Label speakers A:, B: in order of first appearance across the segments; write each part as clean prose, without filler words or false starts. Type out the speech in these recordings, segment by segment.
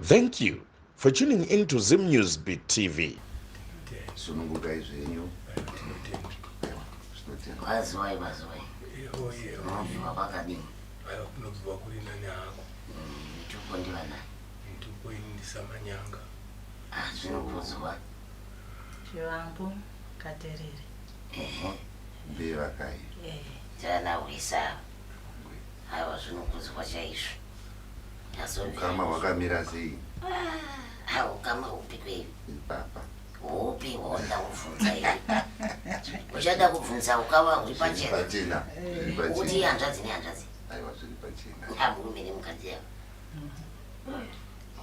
A: Thank you for tuning in to Zim News Beat TV.
B: Sunungukai zvenyu.
C: Kwaziwai kwaziwai. Unobviwa kwakadini?
D: Aiwa kunobviwa kuri nani hako.
C: Mitupo ndivanani?
D: Mitupo ini ndiSamanyanga.
C: Ah, zvinokudzwa.
E: Chivambo Katerere.
C: Ehe.
B: Mbevakai.
E: Eh.
C: Tana wisa. Aiwa zvinokudzwa chaizvo.
B: Ukama hwakamira sei?
C: Ah, ukama hupi kwei?
B: Ipapa.
C: Hupi honda kubvunza iwe. Uchada kubvunza ukama huri pachena.
B: Pachena. Zviri pachena.
C: Kuti hanzvadzi nehanzvadzi.
B: Aiwa zviri pachena.
C: Ah, murume nemukadzi ava.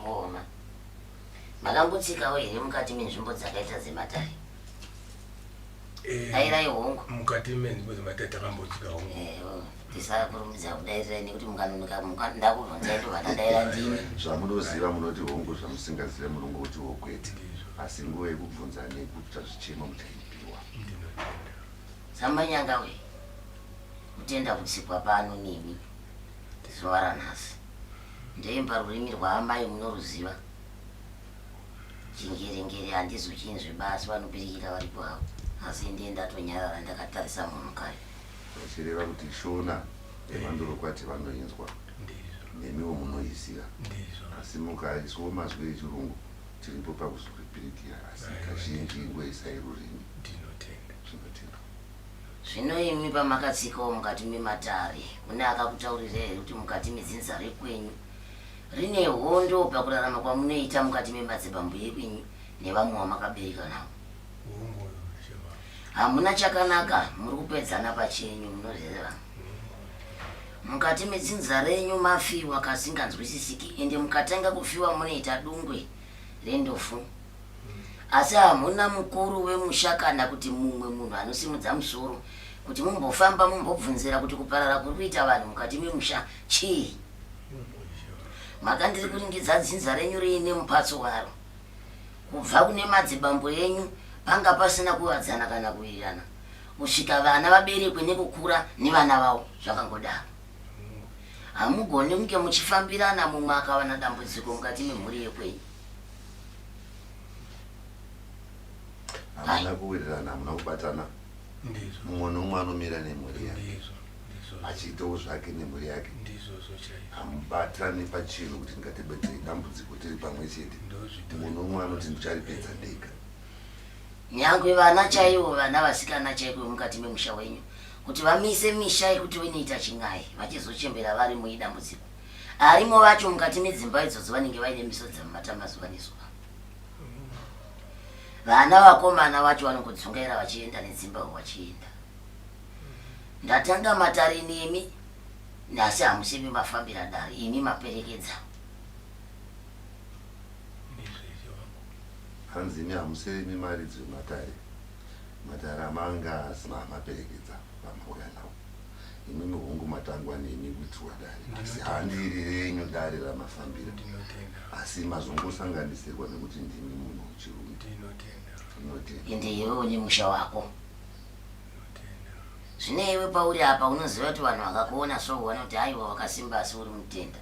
C: Ona. Makambotsikawo here mukati menzvimbo dzakaita dzematare?
D: Eh,
C: Dairai hongu.
D: Mukati menzvimbo dzematare takambotsika hongu.
C: Eh, oh, tisakurumidza kudairai nekuti mukanonoka ndakubvunzai ndobva ndadaira ndini.
B: Zvamunoziva munoti hongu, zvamusingazive munongotiwo kwete. Asi nguva yekubvunza nekuita zvichemo muchaipiwa.
D: Ndinotenda.
C: Samanyanga we. Kutenda kutsikwa pano nemi zuva ranhasi. Ndeimba rurimi rwaamai munoruziva. Chingerengere handizochinzwi basi vanopirikira varipo havo. Asi ndiye ndatonyarara ndakatarisa munhu kare.
B: Vachireva kuti Shona yemandorokwati vanoinzwa.
D: Ndizvo.
B: Nemiwo munoiziva.
D: Ndizvo.
B: Asi mukaiswawo mazwi echirungu tiripo pakuzoripirikira asi kazhinji ingoisai rurimi.
D: Ndinotenda.
B: Zvinotendwa.
C: Zvino imi pamakatsikawo mukati mematare, kune akakutaurirai here kuti mukati medzinza rekwenyu rine hondo pakurarama kwamunoita mukati memadzibambo ekwenyu nevamwe vamakabereka navo?
D: Hongu Shema.
C: Hamuna chakanaka, muri kupedzana pachenyu, munozviziva. Mukati medzinza renyu mafiwa kasinganzwisisiki, ende mukatanga kufiwa munoita dungwe rendofu. Asi hamuna mukuru wemusha kana kuti mumwe munhu anosimudza musoro kuti mumbofamba mumbobvunzira kuti kuparara kuri kuita vanhu mukati memusha chii. Mhaka ndiri kuringidza dzinza renyu riine mupatso waro. Kubva kune madzibambo enyu panga pasina kuwadzana kana kuwirirana kusvika vana vaberekwe nekukura nevana vavo zvakangodaro. Hamugoni kunge muchifambirana mumwe akawana dambudziko mukati memhuri yekwenyu.
B: Hamuna kuwirirana, hamuna kubatana.
D: Ndizvo.
B: Mumwe nomumwe anomira nemhuri yake.
D: Ndizvo. Ndizvo.
B: Achiitawo zvake nemhuri yake.
D: Ndizvozvo chaizvo.
B: Hamubatani pachinhu kuti ngatibetsei dambudziko tiri pamwe chete.
D: Ndozvitori.
B: Mumwe nomumwe anoti ndicharipedza ndega.
C: Nyangwe vana chaivo, vana vasikana chaiko vemukati memusha wenyu, kuti vamise misha yekuti vanoita chin'ai vachizochembera vari muyi dambudziko. Arimo vacho mukati medzimba idzodzo vanenge vaine misodzi mumatama zuva nezuva. Vana vakomana vacho vanongodzungaira vachienda nedzimba vachienda. Ndatanga matare nemi nhasi hamusimi mafambira dare imi maperekedza.
D: Ndizvo izvo wangu.
B: Hanzi imi hamusirimi maridzi vematare. Matare amanga asina amaperekedza vamauya nawo. Imimi hongu matangwa nemi kuitirwa dare asi handiri renyu dare ramafambira.
D: Ndinotenda.
B: Asi mazongosanganisirwa nekuti ndimi munhu wechirume.
D: Ndinotenda.
B: Ndinotenda.
C: Ende iwe une musha wako.
D: Ndinotenda.
C: Zvino iwe pauri apa unoziva kuti vanhu vakakuona so vanoti aiwa wakasimba asi uri mutenda.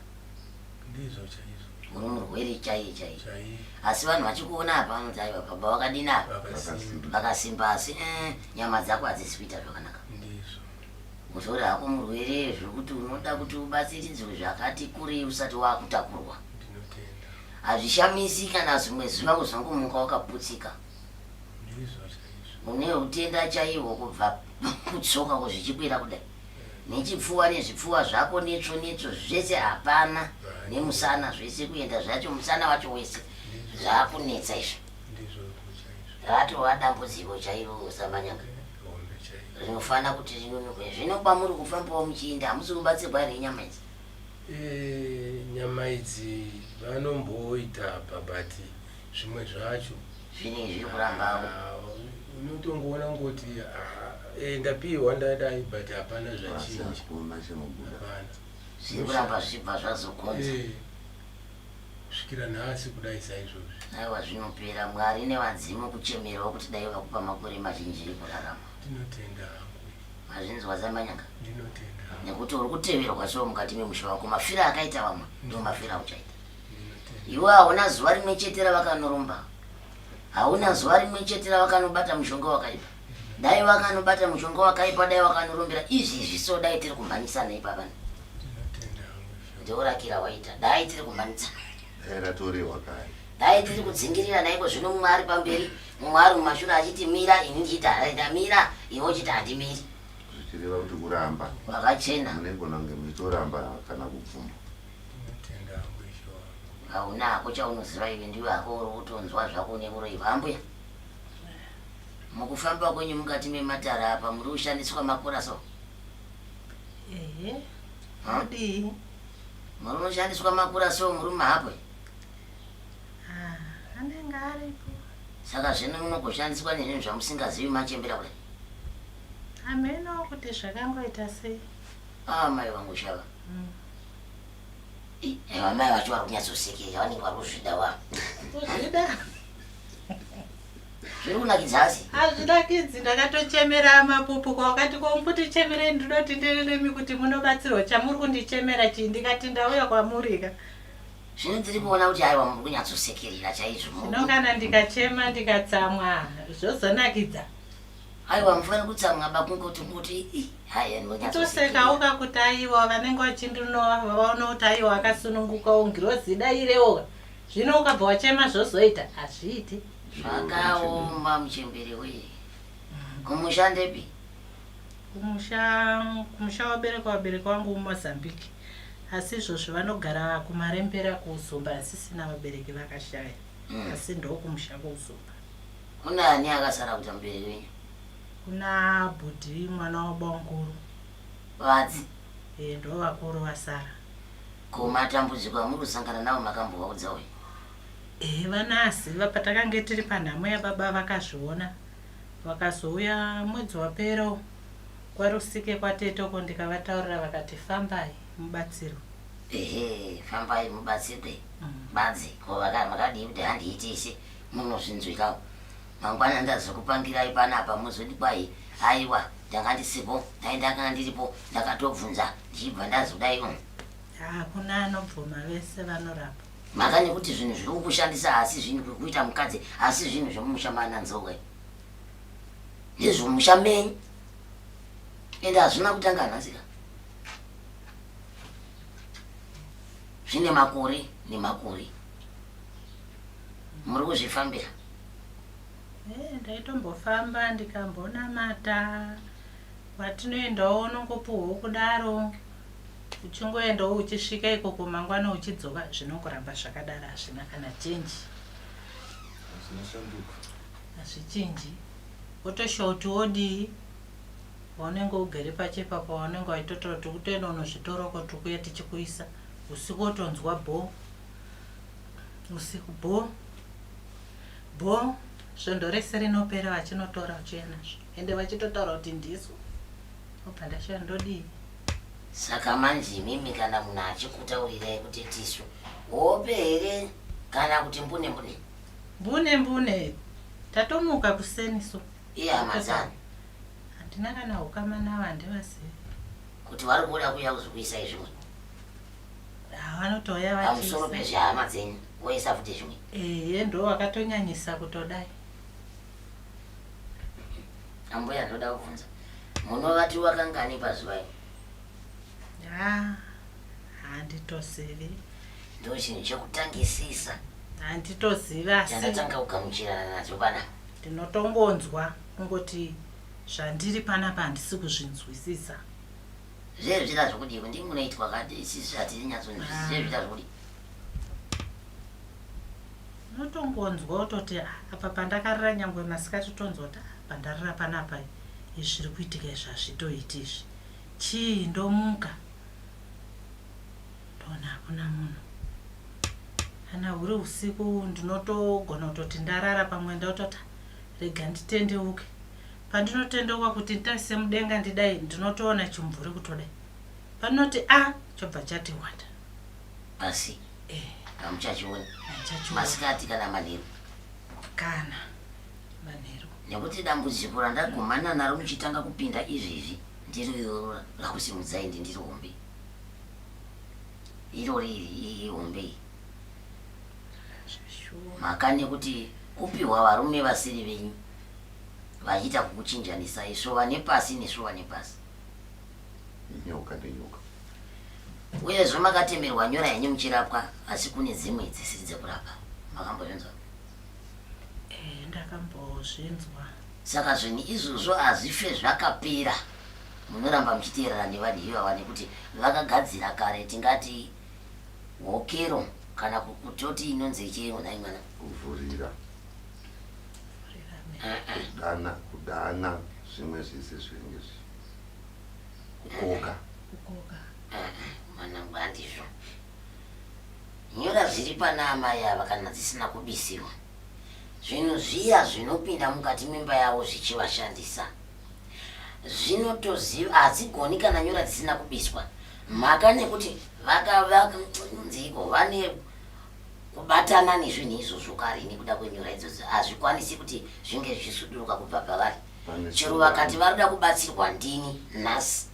D: Ndizvo chaizvo.
C: Uri murwere chaiye chaiye.
D: Chaiye.
C: Asi vanhu vachikuona apa vanoti aiwa baba vakadini apa?
D: Vakasimba.
C: Vakasimba asi nyama dzako hadzisi kuita zvakanaka.
D: Ndizvo.
C: Utori hako murwere zvekuti unoda kuti ubatsiridzwe zvakati kurei usati wakutakurwa.
D: Ndinotenda.
C: Hazvishamisi kana zvimwe zuva kuzongomuka wakaputsika.
D: Ndizvo chaizvo.
C: Une utenda chaihwo kubva kutsoka kuzvichikwira kudai. Nechipfuwa nezvipfuwa zvako netsvo netsvo zvese hapana. Nemusana zvese kuenda zvacho musana wacho wese. Zvakunetsa izvo.
D: Ndizvo chaizvo.
C: Ratova dambudziko chairo Samanyanga.
D: Hombe chairo.
C: Rinofana kuti rinunurwe. Zvino kwamuri kufambawo muchiinda hamusi kubatsirwa here nyama idzi?
D: Nyama idzi vanomboita apa but zvimwe zvacho
C: zvinenge zviri kurambawo.
D: Unotongoona kungoti ndapiwa ndadai but hapana zvachinja.
B: Hakuna chinobuda.
D: Hapana.
C: Zviri kuramba zvichibva zvazokonza.
D: Kusvikira nhasi kudai saizvozvi.
C: Aiwa zvinopera. Mwari nevadzimu kuchemerawo kuti dai vakupa makore mazhinji ekurarama.
D: Ndinotenda hangu.
C: Mazvinzwa Samanyanga?
D: Ndinotenda.
C: Nekuti uri kuteverwa so mukati memusha wako mafiro akaita vamwe ndo mafiro auchaita.
D: Ndinotenda.
C: Iwe hauna zuva rimwe chete ravakanoromba. Hauna zuva rimwe chete ravakanobata mushonga wakaipa. Dai vakanobata mushonga wakaipa dai vakanorombera izvizvi so dai tiri kumhanyisana ipapa.
D: Ndinotenda hangu Ishe.
C: Ndeurakira waita. Dai tiri kumhanyisana.
B: Dai ratorewa kare.
C: Dai tiri kudzingirira naiko zvino mumwe ari pamberi mumwe ari mumashure achiti mira ini ndichiti ndamira iwe uchiti handimiri.
B: Zvichireva kuti kuramba.
C: Wakachena.
B: Munegona kunge muchitoramba kana kubvuma.
D: Ndinotenda hangu Ishe wangu.
C: Hauna hako chaunoziva iwe ndiwe hako uri kutonzwa zvako une uroyi. Ambuya. Mukufamba kwenyu mukati mematare apa muri kushandiswa makura so?
E: Ehe.
C: Ha?
E: Odii?
C: Muri kunoshandiswa makura so muri mumahapwe?
E: Ah, anenge aripo.
C: Saka zvino munogoshandiswa nezvinhu zvamusingazivi machembera kudai.
E: Hameno kuti zvakangoita sei.
C: Ah, mai vangu shava. Ih, aiwa mai vacho vari kunyatsosekerera vanenge vari kuzvida wa.
E: Kuzvida.
C: Zviri kunakidza asi.
E: Hazvinakidzi ndakatochemera mapupu kwakati ko mukutichemerei ndinoti ndiri nemi kuti munobatsirwa chamuri kundichemera chii ndikati ndauya kwamurika.
C: Zvino tiri kuona kuti aiwa muri kunyatsosekerera chaizvo.
E: Zvino kana ndikachema ndikatsamwa zvozonakidza.
C: Aiwa mufanira kutsamwa ba kungoti kuti ih haya ndinonyatsosekerera.
E: Kutosekawo kuti aiwa vanenge vachindinova vaona kuti aiwa akasunungukawo ngirozi idairewo. Zvino ukabva wachema zvozoita hazviiti.
C: Zvakaoma muchembere wee. Kumusha ndepi?
E: Kumusha kumusha waberekwa vabereki vangu muMozambique asi izvozvi vanogara kuMarembera kuUzumba asisina vabereki vakashaya asi ndokumusha kuUzumba.
C: Kuna ani akasara kuita mubereki wenyu?
E: Kuna bhudhi mwana wabamukuru.
C: Vadzi?
E: Eh ndovakuru vasara.
C: Ko matambudziko amuri kusangana nawo makambovaudza uyu?
E: Ehe vanaziva patakange tiri panhamo yababa vakazviona vakazouya mwedzi wapera uwu kwaRusike kwatete uko ndikavataurira vakati fambai mubatsirwe.
C: Ehe fambai mubatsirwe badzi ko makadii kuti handiitise munozvinzwikawo mangwana ndazokupangirai panapa muzoti kwai aiwa ndanga ndisipo dai ndakanga ndiripo ndakatobvunza ndichibva ndazodai um.
E: Hakuna anobvuma vese vanorapa.
C: Mhaka nekuti zvinhu zviri kukushandisa hasi zvinhu kuita mukadzi hasi zvinhu zvemumusha mana Nzou ndezvemumusha menyu ende hazvina kutanga nhasi ka zvine makore nemakore muri kuzvifambira.
E: Eh, ndaitombofamba ndikambonamata kwatinoendawo unongopuhwawo kudaro uchingoendawo uchisvika ikoko mangwana uchidzoka zvinongoramba zvakadaro hazvina kana chenji
F: Hazvina shanduko.
E: Hazvichinji wotoshuwa kuti wodii waunenge ugere pacho ipapo waunenge waitotaura kuti kutoenda unozvitora uko tikuuya tichikuisa usiku wotonzwa bho usiku bho bho svondo rese rinopera vachinotora vachiuya nazvo ende vachitotaura kuti ndisu obva ndashaya ndodii.
C: Saka manje imimi kana munhu achikutaurirai kuti tisu hope here kana kuti mbune mbune?
E: Mbune mbune tatomuka kuseni so.
C: Ihama dzani?
E: Handina kana hukama navo handivazivi.
C: Kuti vari kuda kuuya kuzokuisai zvimwe?
E: Vanotouya
C: Pamusoro pezvehama dzenyu voisa futi zvimwe?
E: Ehe ndo vakatonyanyisa kutodai.
C: Ambuya ndoda kubvunza munovatiwa kangani pazuva imi?
E: Haa handitozivi.
C: Ndochinhu chekutangisisa.
E: Handitozivi asi.
C: Chandatanga kugamuchirana nacho panapa.
E: Ndinotongonzwa kungoti zvandiri panapa handisi kuzvinzwisisa.
C: Zvezvira zvokudii ndimi munoitwa ka isisu hatinyatsonzwisisi zvezvira zvokudii.
E: Unotongonzwa wototi ah, apa pandakarira nyangwe masikati tonzwa kuti ah, pandarira panapa izvi zviri kuitika izvi hazvitoiti izvi chii ndomuka ndoona hakuna munhu kana huri usiku ndinotogona kutoti ndarara pamwe ndototi ah, rega nditendeuke pandinotendeuka kuti nditarise mudenga ndidai ndinotoona chimumvuri kutodai pandinoti a ah, chobva chati wata
C: pasi
E: eh.
C: Hamuchachioni
E: Handichachioni.
C: Masikati kana manheru?
E: Kana manheru.
C: Nekuti dambudziko randagumana naro muchitanga kupinda izvezvi ndiro iroro rakusimudzai ndi ndiri hombe. Irori iri ihombe iyi. Mhaka nekuti kupihwa varume vasiri venyu vachiita kukuchinjanisai svova nepasi nesvova nepasi.
B: Nyoka nenyoka.
C: Uyezve makatemerwa nyora henyu muchirapwa asi kune dzimwe dzisiri dzekurapa. Makambozvinzwa?
E: Eh, ndakambozvinzwa.
C: Saka zvinhu izvozvo hazvife zvakapera. Munoramba muchiteerera nevanhu ivava nekuti vakagadzira kare tingati hokero kana kutoti inonzi ichiyemo nhai mwana.
B: Kuvhurira. Kudana, kudana zvimwe zvese zvinenge zvi kukoka.
E: Kukoka.
C: Mwanangu handizvo. Nyora zviri pana amai ava kana dzisina kubisiwa. Zvinhu zviya zvinopinda mukati memba yavo zvichivashandisa. Zvinotoziva hadzigoni kana nyora dzisina kubiswa. Mhaka nekuti vakavanziko vane kubatana nezvinhu izvozvo kare nekuda kwenyora idzodzo hazvikwanisi kuti zvinge zvichisuduruka kubva pavari. Chero vakati varikuda kubatsirwa ndini nhasi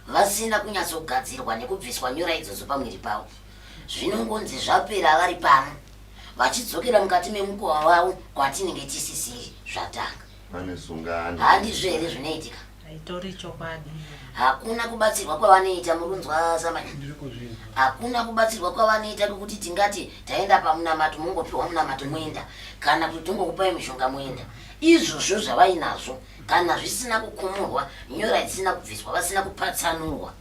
C: vasina kunyatsogadzirwa nekubviswa nyora idzodzo pamwiri pavo zvinongonzi zvapera vari pano vachidzokera mukati memukova wavo kwatinenge tisisiri zvatanga.
B: Pane sungano.
C: Handizvo here zvinoitika?
E: Haitori chokwadi.
C: Hakuna kubatsirwa kwavanoita murunzwa samanya.
D: Ndiri kuzvinzwa.
C: Hakuna kubatsirwa kwavanoita kwekuti tingati taenda pamunamato mongopiwa munamato moenda kana kuti tongokupai mishonga moenda. Izvozvo zvavainazvo kana zvisina kukumurwa nyora isina kubviswa vasina kupatsanurwa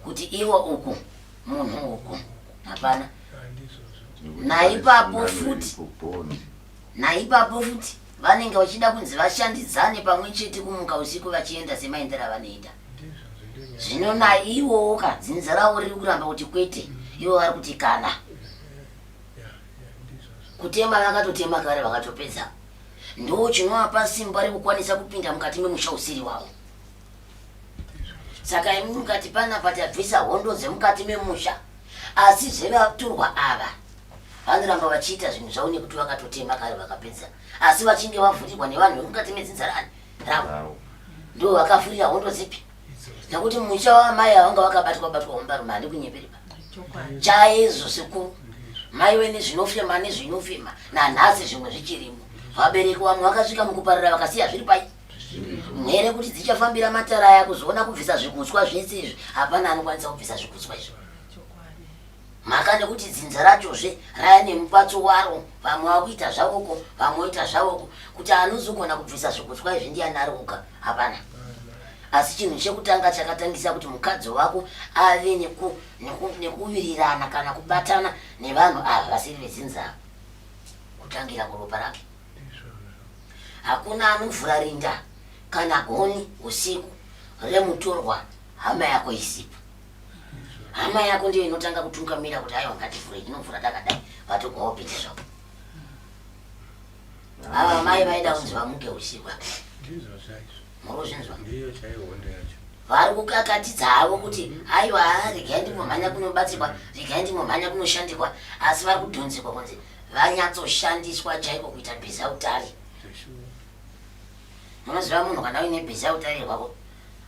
C: kuti iwo uku munhu uku hapana. Naipapo futi naipapo futi vanenge vachida kunzi vashandidzane pamwe chete kumuka usiku vachienda semaendero avanoita. Zvino naivowo ka dzinza ravo riri kuramba kuti kwete, ivo vari kuti kana. Kutema vakatotema kare vakatopedza. Ndo chinovapa simba rekukwanisa kupinda mukati memusha usiri wavo. Saka imi mukati panapa tabvisa hondo dzemukati memusha asi zvevatorwa ava vanoramba vachiita zvinhu zvavo nekuti vakatotema kare vakapedza asi vachinge vavhurirwa nevanhu vemukati medzinza rani ravo ndo vakavhurira hondo dzipi nekuti musha wamai ava vanga vakabatwa batwa hombarume handi kunyeperipa chaizvo sekuru maiwe nezvinofema nezvinofema nanhasi zvimwe zvichirimo vabereki vamwe vakasvika mukuparara vakasiya zviri pai mhere kuti dzichafambira matara aya kuzoona kubvisa zvikutswa zvese izvi hapana anokwanisa kubvisa zvikutswa izvi mhaka nekuti dzinza rachozve raya nemupatso waro vamwe vakuita zvavoko vamwe voita zvavoko kuti anozogona kubvisa zvikutswa izvi ndiyani ari oga hapana asi chinhu chekutanga chakatangisa kuti mukadzi wako ave nekuwirirana kana kubatana nevanhu ava vasiri vedzinza kutangira kuropa rake Hakuna anovhura rinda kana goni usiku remutorwa hama yako isipo. Hama yako ndiyo inotanga kutungamira kuti aiwa ngativhure tinovhura takadai vatogwa wopinda zvako. Ava mai vaida kunzi vamuke usiku apa.
D: Ndizvo chaizvo.
C: Murozvinzwa?
D: Ndiyo chaiyo hondo yacho.
C: Vari kukakatidza havo kuti aiwa regai ndimbomhanya kunobatsirwa, regai ndimbomhanya kunoshandikwa asi vari kudhonzekwa kunzi vanyatsoshandiswa chaiko kuita bhizautari. Munoziva munhu kana uine bhizautari rwako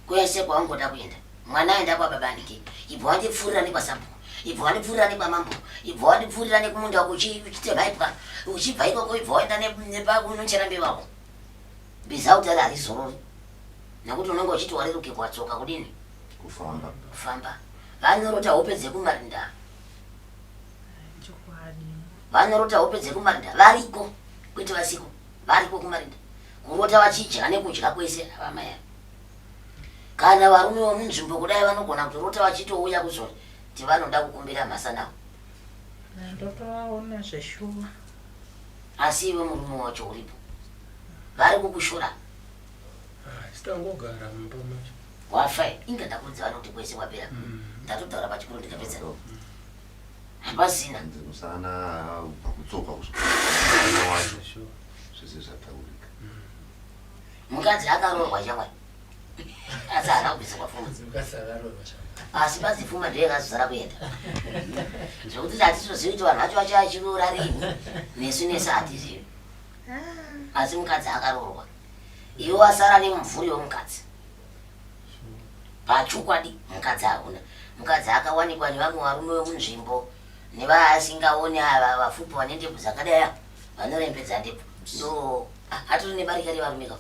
C: kwese kwaungoda kuenda mwana aenda kwababa andike ibva wandipfuurira nekwasabhuku ibva wandipfuurira nekwamambo ibva wandipfuurira nekumunda wako uchitema ipwa uchibva ikoko ibva waenda nepakunochera mbeu wako bhizautari harizorori nekuti unenge uchiti warerukirwa tsoka kudini
B: kufamba
C: kufamba vanorota hope dzekumarinda Vanorota hope dzekumarinda variko kwete vasiko variko kumarinda kurota vachidya nekudya kwese avamai ava kana varume vomunzvimbo kudai vanogona kutorota vachitouya kuzoti vanoda kukumbira mhasa navo
E: ndotovaona zveshuwa
C: asi iwe murume wacho uripo vari kukushora
D: ah, sitangogara mumba macho
C: wafa inga ndakuudza vanoti kwese kwapera mm. ndatotaura pachikuru ndikapedza hapasina
B: Hanzi musana ubva kutsoka kusvika wacho zvese zvataurika
C: mukadzi akaroorwa shamwari asi haana kubvisirwa pfuma asi badzi pfuma ndiyo yakazozara kuenda zvekuti hatitozivi kuti vanhu vacho vacho vachiroora rini nesu nesu hatizivi asi mukadzi akaroorwa iwe wasara nemumvuri wemukadzi Pachokwadi mukadzi hauna. Mukadzi akawanikwa nevamwe varume vemunzvimbo. Nevaasingaoni ava vafupi vane ndebvu dzakadai ava vanorembedza ndebvu ndo atori nebarika revarume ka.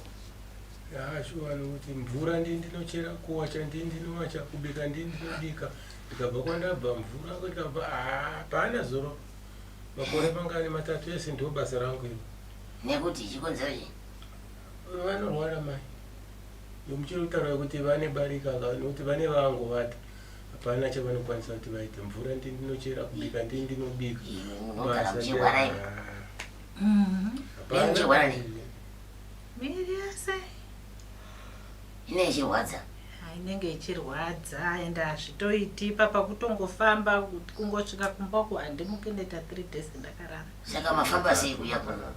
D: Yaa shuwa nokuti mvura ndini ndinochera, kuwacha ndini ndinowacha, kubika ndini ndinobika. Ndikabva kwandabva mvura ndikabva haa hapana zoro. Makore mangani matatu ese ndo basa rangu iro.
C: Nekuti chikonzero chii?
D: Vanorwara mai. Ndomuchiri kutaura kuti vane barika nokuti vane vangovata. Hapana chavanokwanisa kuti vaite. Mvura ndini ndinochera, kubika ndini ndinobika.
C: Imi munogara muchirwara imi. Hapana. Muchirwara nei?
E: Miri yese
C: inenge ichirwadza.
E: Inenge ichirwadza ende hazvitoiti ipapa kutongofamba kungosvika kumba uko handimuki ndoita 3 days ndakarara.
C: Saka mafamba sei kuya kuno?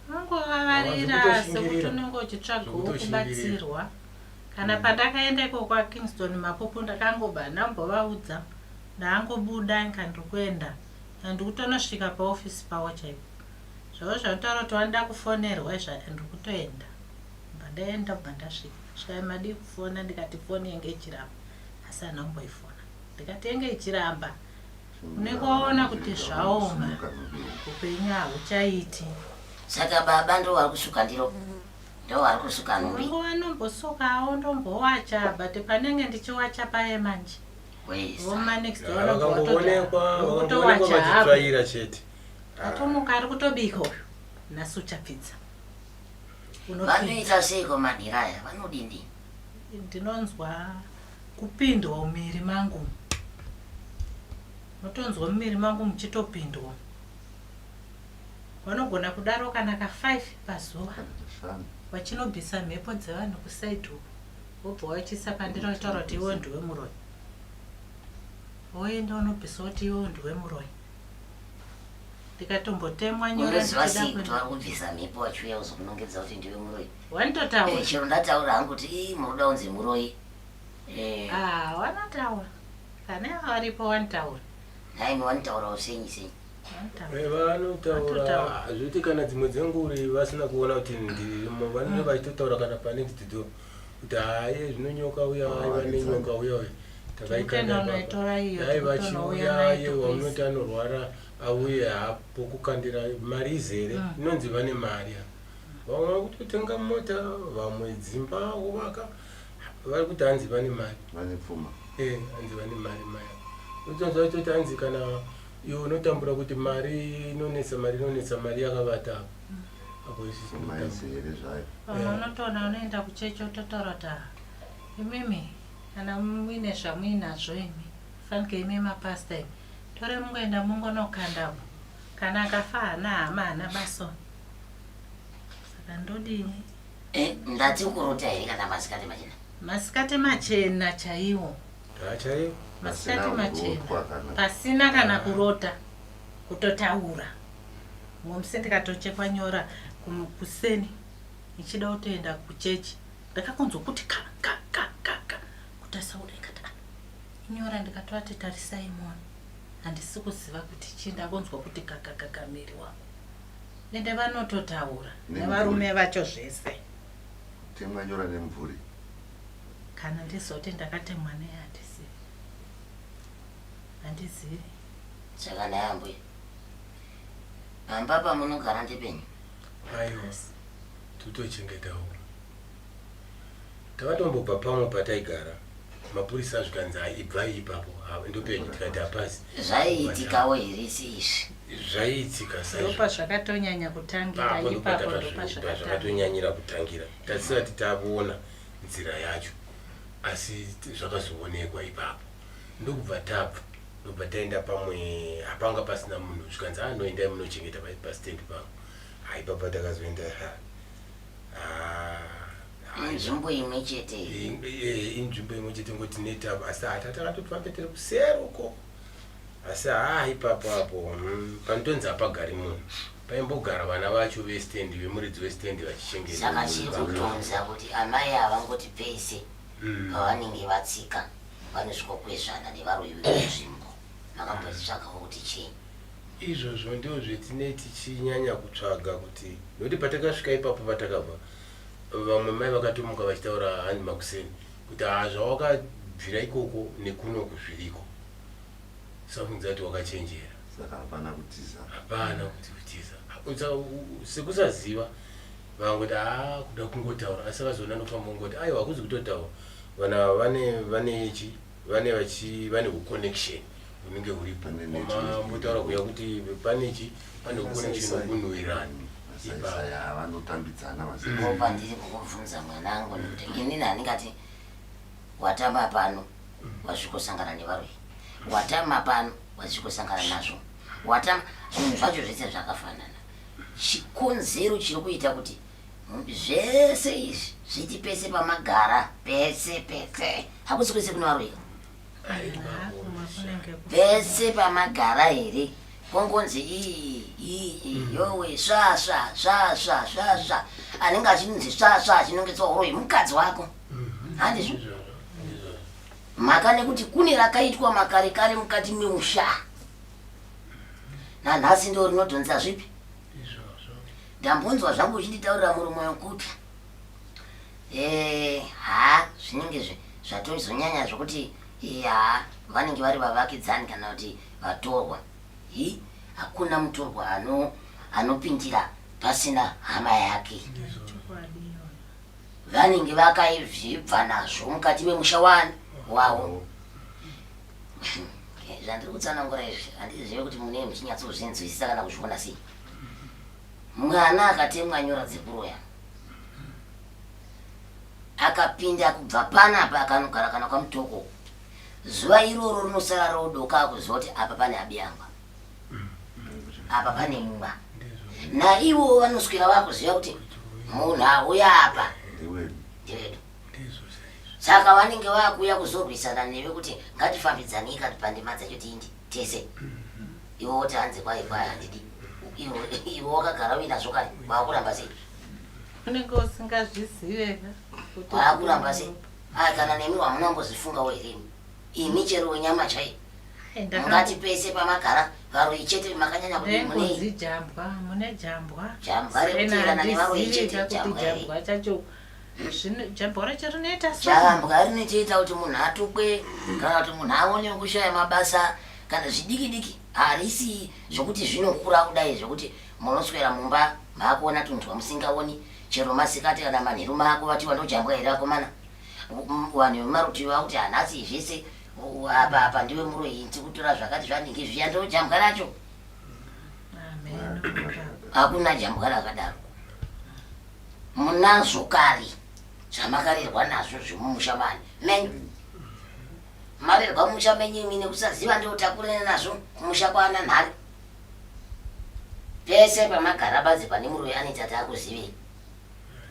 E: Unongovavarira sekuti unenge uchitsvagawo kubatsirwa. Kana pandakaenda iko kwaKingston Mapupu ndakangoba ndambovaudza ndangobuda inga ndiri kuenda ndikutonosvika paofisi pavo chaipo. Zvavo zvanotaura kuti vanoda kufonerwa izvo ndiri kutoenda. Bva ndaenda bva ndasvika. Svika madii kufona ndikati foni yenge ichiramba asi haana kumboifona. Ndikati yenge ichiramba. Unenge waona kuti zvaoma. Upenyu hahuchaiti.
C: Saka baba ndo vari kusuka ndiro ndo vari kusuka nhumbi.
E: Vangu vanombosukawo ndombowacha but panenge ndichiwacha paye manje. Voma next door
D: vakangoonekwa vakangoonekwa vachitsvaira chete.
E: Atomuka ari kutobika uyu. Nhasi uchapfidza.
C: Vanoita seiko manhira aya vanodini?
E: Ndinonzwa kupindwa mumiri mangu. Unotonzwa mumiri mangu muchitopindwa. Vanogona kudaro kana ka 5 pazuva. Vachinobvisa mhepo dzevanhu kuside uko. Wobva wachiisa pandiri wotaura kuti iwe ndiwe muroyi. Woenda unobvisa woti iwe ndiwe muroyi. Ndikatombotemwa nyora
C: Unoziva sei kuti vari kubvisa mhepo vachiuya kuzokunongedza kuti ndiwe muroyi?
E: Wanototaura.
C: Eh, chero ndataura hangu kuti ii munoda kunzi muroyi. Eh.
E: Ah, wanotaura. Kana varipo wanotaura.
C: Nhaimi wanotaurawo senyi senyi.
D: Eh, vanotaura zvekuti kana dzimwe dzenguri vasina kuona kuti ndirimo vanenge vachitotaura kana panext door kuti haye zvino nyoka uya aiva nenyoka uya uya takaikandai vachiuya ye wamunoti anorwara auye hapo kukandira mari izere mm. inonzi vane mari vamwe vakutotenga mota vamwe dzimba kuvaka vari kuti hanzi vane mari
B: vane pfuma
D: eh hanzi vane mari maya utonzwa vachitoti hanzi kana iwe unotambura kuti mari inonetsa mari inonetsa mari yakavata apo apo isusu
B: here zvayo
E: pamwe unotoona unoenda kuchechi ototaura kuti ah, imimi kana muine zvamuinazvo imi fanike imi mapasta imi tore mungoenda mungonokandapo kana akafa haana hama haana baso saka ndodini
C: Eh, ndati ukurota here kana masikati machena?
E: Masikati machena chaiwo.
D: Ah, chaiwo.
E: Masikati machena. Pasina kana kurota kutotaura. Mumwe musi ndikatochekwa nyora kuseni ndichida kutoenda kuchechi ndakakonzwa kuti ka ka ka ka ka kutarisa kudai kati ah, inyora ndikatovati tarisai muone handisi kuziva kuti chii ndakonzwa kuti kakakaka miri wangu Ende vanototaura nevarume vacho zvese.
B: Kutemwa nyora nemvuri.
E: Kana ndizoti ndakatemwa nei handizivi. Handizivi.
C: Saka nhai ambuya. Pamba pamunogara ndepenyu?
D: Aiwa. Tutochengetawo. Takatombobva pamwe pataigara mapurisa zvikanzi ibvai ipapo ndopenyu tikati hapasi.
C: Zvaiitikawo here seizvi?
D: Zvaiitika
E: saizvo. Ndopazvakatonyanya kutangira ipapo
D: ndopazvakatonyanyira kutangira tatisati tavona nzira yacho asi zvakazoonekwa ipapo ndokubva tabva ndobva taenda pamwe hapanga pasina munhu zvikanzi anoendai ah, munochengeta pastand pangu haipapa takazoenda
C: Inzvimbo imwe chete.
D: Inzvimbo imwe chete ngoti neta asi hata takatofamba tiri kuseri uko. Asi haa ipapo apo hmm, panotonzi hapagari munhu. Paimbogara vana vacho vestand vemuridzi westand vachichengeta.
C: Saka chiri kutonza kuti amai havangoti pese hmm. pavanenge vatsika vanosvikokwezvana nevaroyi vemunzvimbo. Makambozvitsvagawo kuti chii?
D: Izvozvo ndozvetine tichinyanya kutsvaga kuti nokuti patakasvika ipapo patakabva vamwe mai vakatomuka vachitaura hanzi makuseni kuti haa zvawakabvira ikoko nekunoku zviriko. Usafungidzira kuti wakachenjera.
B: Saka hapana kutiza.
D: Hapana kuti kutiza. Sekusaziva vangoti haa kuda kungotaura asi vazoona nofamba kungoti aiwa hakuzi kutotaura. Vanhu ava vane vane chi vane vachi vane huconnection hunenge huripo.
B: Pane network.
D: Mambotaura kuya kuti pane chi pane huconnection hukunhuwirana.
B: Masaisai ava vanotambidzana masaisai.
C: Ndopandiri kukubvunza mwanangu nekuti inini handingati watama pano wasvikosangana nevaroyi watama pano wasvikosangana nazvo watama zvinhu zvacho zvese zvakafanana chikonzero chiri kuita kuti zvese izvi zviti pese pamagara pese pese hakusi kwese kune varoyi pese pamagara here kongonzi ii ii yowe sva sva sva sva sva sva anenge achinzi sva sva achinongedzwa uroyi mukadzi wako handizvo mhaka nekuti kune rakaitwa makare kare mukati memusha nanhasi ndo rinodhonza zvipi ndambonzwa zvangu uchinditaurira muromo wekuti eh, ha zvinenge zvatozonyanya zvokuti eh, ha vanenge vari vavakidzani kana kuti vatorwa hi hakuna mutorwa ano anopindira pasina hama yake vanenge vakaibva nazvo mukati memusha wani wavo zvandiri kutsanangura izvi handizive kuti munee muchinyatsozvinzwisisa kana kuzviona sei mwana akatemwa nyora dzekuroya akapinda kubva panapa akanogara kana kwamutoko zuva iroro rinosara rodoka akuziva kuti apa pane abiyangwa apa pane mumba naivo vanoswera vakuziva kuti munhu auya apa ndewedu saka vanenge vakuuya kuzorwisana newe kuti ngatifambidzanei kati pandima dzacho tiindi tese iwe woti hanzi kwai kwai handidi iwe wakagara uinazvo kare wakuramba sei
E: unenge usingazvizive
C: waakuramba sei aya kana nemi wamunambozifungawo here imi chero wenyama chaiyo Mungati pese pamagara varoyi chete makanyanya kuti mune
E: Nengozi jambwa mune jambwa.
C: Jambwa rekuteerana nevaroyi chete
E: jambwa jambwa chacho zvino jambwa racho rinoita
C: sei? Jambwa rinotoita kuti munhu atukwe kana kuti munhu aone kushaya mabasa kana zvidiki diki harisi zvokuti zvinokura kudai zvokuti munoswera mumba makuona tunhu twamusingaoni chero masikati kana manheru makuvatiwa ndojambwa here akomana vanhu vemarutivi vakuti hanhasi zvese apa apa ndiwe muroyi tikutora zvakati zvanenge zviya ndo jambwa racho hakuna jambwa rakadaro munazvo kare zvamakarerwa nazvo zvemumusha mani menyu marerwa mumusha menyu imi nekusaziva ndotakurana nazvo kumusha kwaana nhari pese pamagara badzi pane muroyi anoita taakuzivei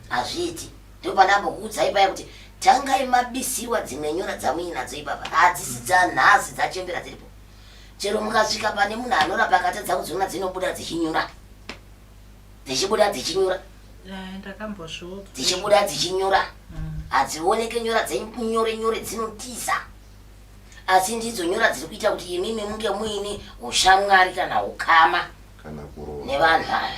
C: Hazviiti. Ndopandambokuudzai paya kuti tangai mabisiwa dzimwe nyora dzamuinadzo ipapa hadzisi dzanhasi dzachembera dziripo. Chero mukasvika pane munhu anorapa akatadza kudziona dzinobuda dzichinyura. Dzichibuda dzichinyura.
E: Eh, ndakambozviudzwa.
C: Dzichibuda dzichinyura. Hadzioneke nyora dzenyu nyore nyore dzinotiza. Asi ndidzo nyora dziri kuita kuti imimi munge muine ushamwari kana ukama.
B: kana kuroora
C: nevanhu ava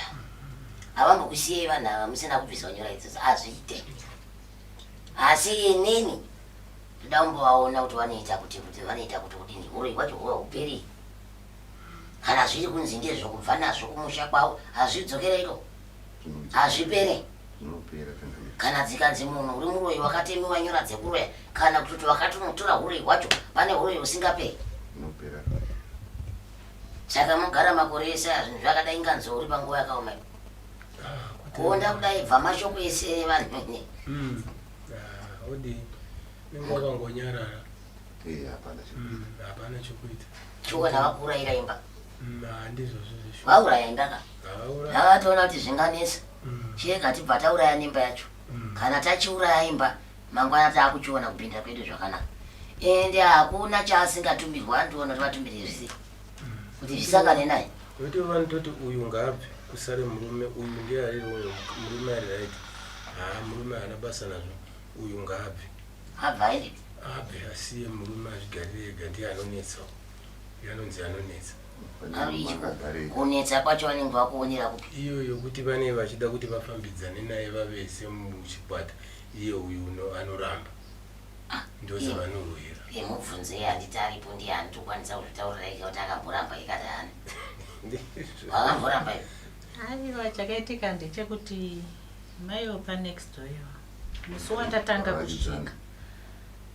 C: havambokusiyei vanhu ava musina kubviswa nyora idzodzo hazviite asi inini ndoda kumbovaona kuti vanoita kuti kuti vanoita kuti kudini huroyi hwacho huwa huperi kana zviri kunzi ndezvokubva nazvo kumusha kwavo hazvidzokereiko hazvipere
B: zvinopera kana
C: kana dzikanzi munhu uri muroyi wakatemiwa nyora dzekuroya kana kutoti wakatonotora huroyi hwacho pane huroyi husingaperi
B: zvinopera
C: Saka mogara makore ese aya zvinhu zvakadai inga nzou uri panguva yakaoma iyi. Kuonda kudai bva mashoko ese evanhu ne.
D: Mm. Ah, odii. Unenge wakangonyarara.
B: Eh, hapana chekuita.
D: Mm, hapana chekuita.
C: Chiona vakuurayira imba.
D: Mm, ah, ndizvozvo zveshuwa.
C: Vauraya imba ka.
D: Vauraya.
C: Vavatoona kuti zvinganetsa.
D: Mm.
C: Chega tibva tauraya nemba yacho. Kana tachiuraya imba mangwana taakuchiona kupinda kwedu zvakanaka. Ende hakuna chaasingatumirwa andiona kuti vatumire zvese. Kuti zvisangane naye.
D: Nokuti vanototi uyu ngaabve kusare murume uyu ndiye ari wrong murume ari right haa murume haana basa nazvo uyu ngaabve.
C: Abva aende.
D: Abve asiye murume azvigarire ega ndiye anonetsa uyu anonzi anonetsa.
C: Kunetsa kwacho vanenge vakuonera kupi?
D: Iyo yokuti vane vachida kuti vafambidzane naye vavese muchikwata iye uyu anoramba.
C: Ah,
D: Ndozvavanorwira.
C: Mubvunzei handiti aripo ndiye anotokwanisa kuzvitaurira ega kuti akamboramba ikati haana. Wakamboramba iwe?
E: Aiwa chakaitika ndechekuti mai vepa next door ivo musi wandatanga kusvika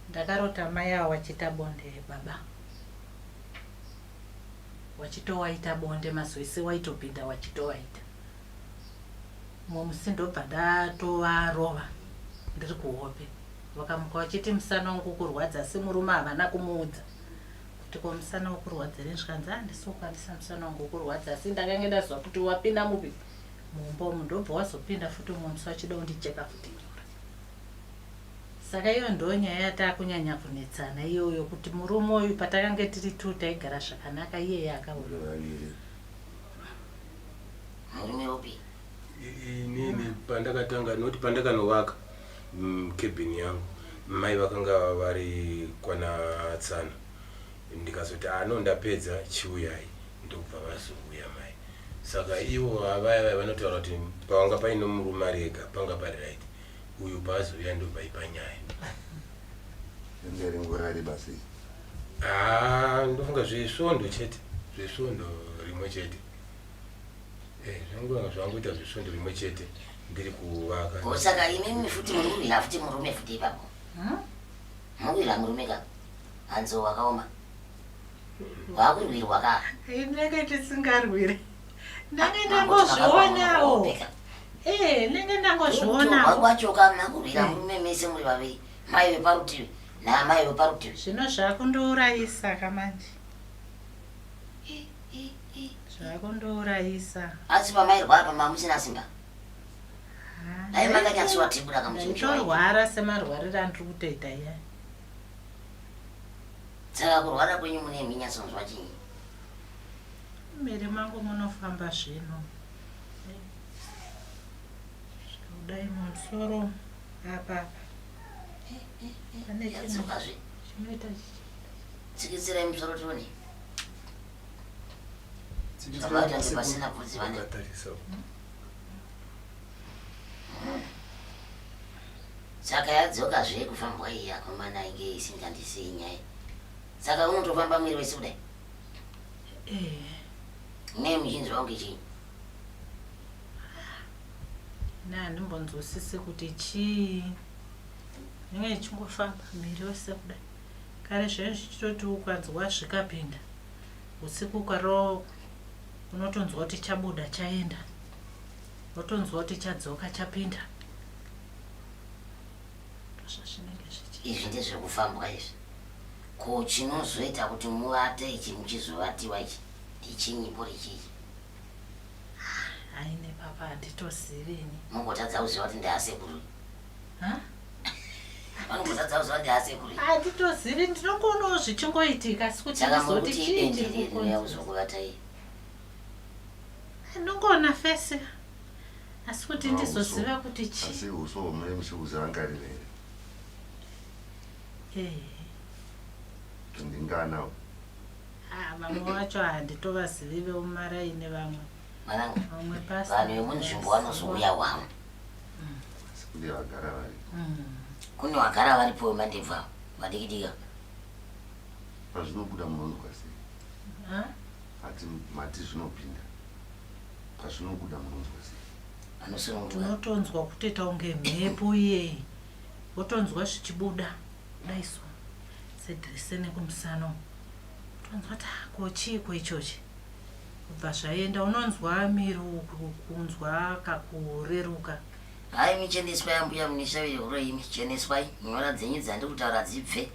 E: ndakarota mai avo vachiita bonde baba wachitowaita bonde mazuva ese waitopinda wachitowaita mumwe musi ndobva ndatovarova ndiri kuhope Vakamuka vachiti musana wangu ukurwadza asi murume havana kumuudza kuti ko musana ukurwadzirei zvikanzi handisi kukwanisa musana wangu ukurwadza asi ndakange ndaziva kuti wapinda mupi mumba umu ndobva wazopinda futi umwe musi wachida kundicheka futi nyora saka iyo ndo nyaya yatakunyanya kunetsana iyoyo kuti murume uyu patakange tiri two taigara zvakanaka iyeye akauya
C: Murume upi?
D: Inini pandakatanga noti pandakanovaka cabin yangu mai vakanga vari kwana tsano ndikazoti ano ah, ndapedza chiuyai ndokubva vazouya mai saka ivo vaya vaya vanotaura kuti pavanga paine murume ari ega panga pari right uyu paazouya ndobva ipa nyaya ah, ndofunga zvesvondo chete zvesvondo rimwe chete Eh, zvangu zvangoita zvesvondo rimwe chete ndiri kuvaka.
C: Ko saka imimi futi muri kurwira futi murume futi ipapo? Hmm? Mukurwira murume ka? Hanzi wakaoma. Wakurwirwa ka?
E: Ndenge tisingarwire. Ndenge ndangozvionawo. Eh, ndenge ndangozvionawo.
C: Kwacho ka makurwira eh. murume mese muri vaviri. Mai veparutivi naamai veparutivi.
E: Zvino zvakundiurayisa ka manje. Zvakundiurayisa.
C: Asi pamairwara pama musina simba. Dai makanyatsowa tibura kamuchinji.
E: Nditorwara semarwariro andiri kutoita iya.
C: Saka kurwara kwenyu mune minyatsonzwa chinyi?
E: Miri mangu munofamba zvino. Kudai musoro apa apa.
C: Pane
E: chinoita
C: Tsikitsirai musoro tione. Zvakaita pasina bvudzi vane. Saka yadzoka zve kufambwa iyi akomana inge isingandisii nyaya. Saka unotofamba mwiri wese kudai.
E: Eh.
C: Nei muchinzwa kunge chii?
E: Ini handimbonzwisisi kuti chii. Ndinge ndichingofamba miri yose kudai. Kare zvenyu zvichitoti ukanzwa zvikapinda usiku ukaro unotonzwa kuti chabuda chaenda wotonzwa kuti chadzoka chapinda ndozvazvinenge zvichi
C: Izvi ndezvekufambwa izvi. Ko chinozoita kuti muvate ichi muchizovatiwa ichi ndichinyi pori chii?
E: Haine papa handitozivi ini.
C: Mugotadza kuziva kuti ndaasekuru.
E: Ha?
C: Vanongotadza kuziva kuti ndaasekuru.
E: Handitozivi ndinongoonawo zvichingoitika asi kuti
C: Saka
E: ndizoti
C: mukuti
E: chii chiri
C: idendere rinouya
E: kukonzera.
C: kuzokuvatai.
E: Ndinongoona fesi asi kuti
B: Ah,
E: ndizoziva
B: uso.
E: kuti chii.
B: Asi uso hwamune muchikuzirangarira here?
E: Eh.
B: Kuti ndinganawo.
E: Ah, vamwe vacho handitovazivi vemumaraini vamwe.
C: Mwanangu,
E: Vamwe pastor.
C: vanhu vemunzvimbo vanozouya wavo.
B: Asi kune vagara varipo.
C: Kune vagara varipo vemandebvu avo vadikidiki avo.
B: Pazvinobuda munonzwa sei?
E: Ha?
B: Ati mati zvinopinda. Pazvinobuda munonzwa sei?
C: Vanosununguka.
E: Unotonzwa kutoita kunge mhepo iyeyi. Wotonzwa zvichibuda kudai so. Sedhiriseni kumusana uku. Tonzwa kuti ah, ko chiiko ichochi? Kubva zvaenda unonzwa miri uku kunzwa kakureruka.
C: Haa imi cheneswai ambuya mune shavi rehuroyi imi cheneswai nyora dzenyu dzandiri kutaura dzibve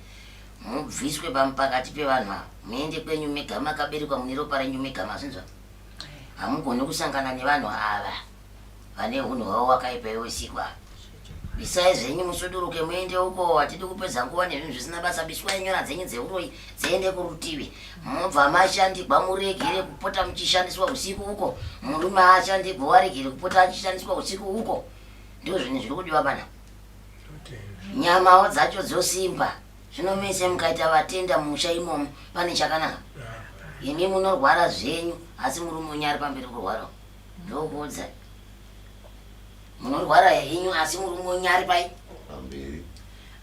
C: mubviswe pakati pevanhu ava muende kwenyu mega makaberekwa mune ropa renyu mega mazvinzwa hamugoni kusangana nevanhu ava vane hunhu hwavo wakaipa iwe usiku ava Bisai zvenyu musuduruke muende uko hatidi kupedza nguva nezvinhu zvisina basa biswai nyora dzenyu dzeuroyi dziende kurutivi mobva mashandigwa muregere kupota muchishandiswa usiku uko murume ashandigwa waregere kupota achishandiswa usiku uko ndizvo zvinhu zviri kudiwa pana nyamawo dzacho dzosimba zvino mese mukaita vatenda mumusha imomo pane chakanaka imi munorwara zvenyu asi murume wenyu ari pamberi kurwara ndokuudza Munorwara henyu asi murume wenyu ari pai?
B: Pamberi.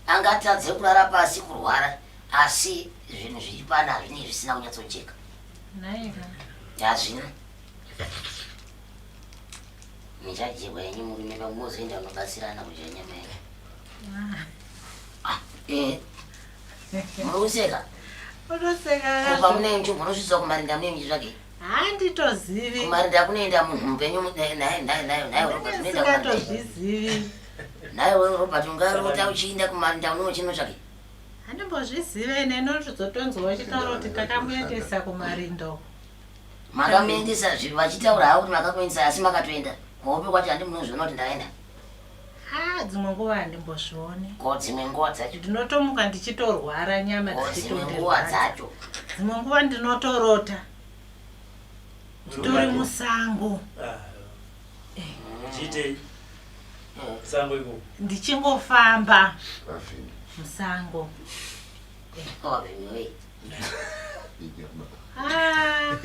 C: Angatadze kurara pasi kurwara. Asi zvinhu zviri pano hazvinei zvisina kunyatsojeka. Hazvina. Michajekwa yenyu murume pakumozoenda unobatsirana kudya nyama yenyu. Ah, eh. Muri kuseka?
E: Unoseka.
C: Kupa mune nju munosvitswa kumarinda mune muchitsvagei?
E: Handitozivi.
C: Kumarinda kunoenda munhu mupenyu naye naye naye naye Robert unoenda kumarinda.
E: Ndisingatozivi.
C: Naye Robert ungarota uchiinda kumarinda unochinotsvagei?
E: Handimbozvizive ini ndinozotonzwa vachitaura kuti takamuendesa kumarindo.
C: Makamuendesa vachitaura havo kuti makamuendesa asi makatoenda. Kuhope kwacho handi munozviona kuti ndaenda.
E: Ah, dzimwe nguva handimbozvioni.
C: Ko dzimwe nguva dzacho?
E: Ndinotomuka ndichitorwara nyama
C: Ko dzimwe nguva
E: dzichitondirwadza.
C: dzacho?
E: Dzimwe nguva ndinotorota nditori musango.
G: Uchiitei? Sango ikoko.
E: Ndichingofamba musango. Ah.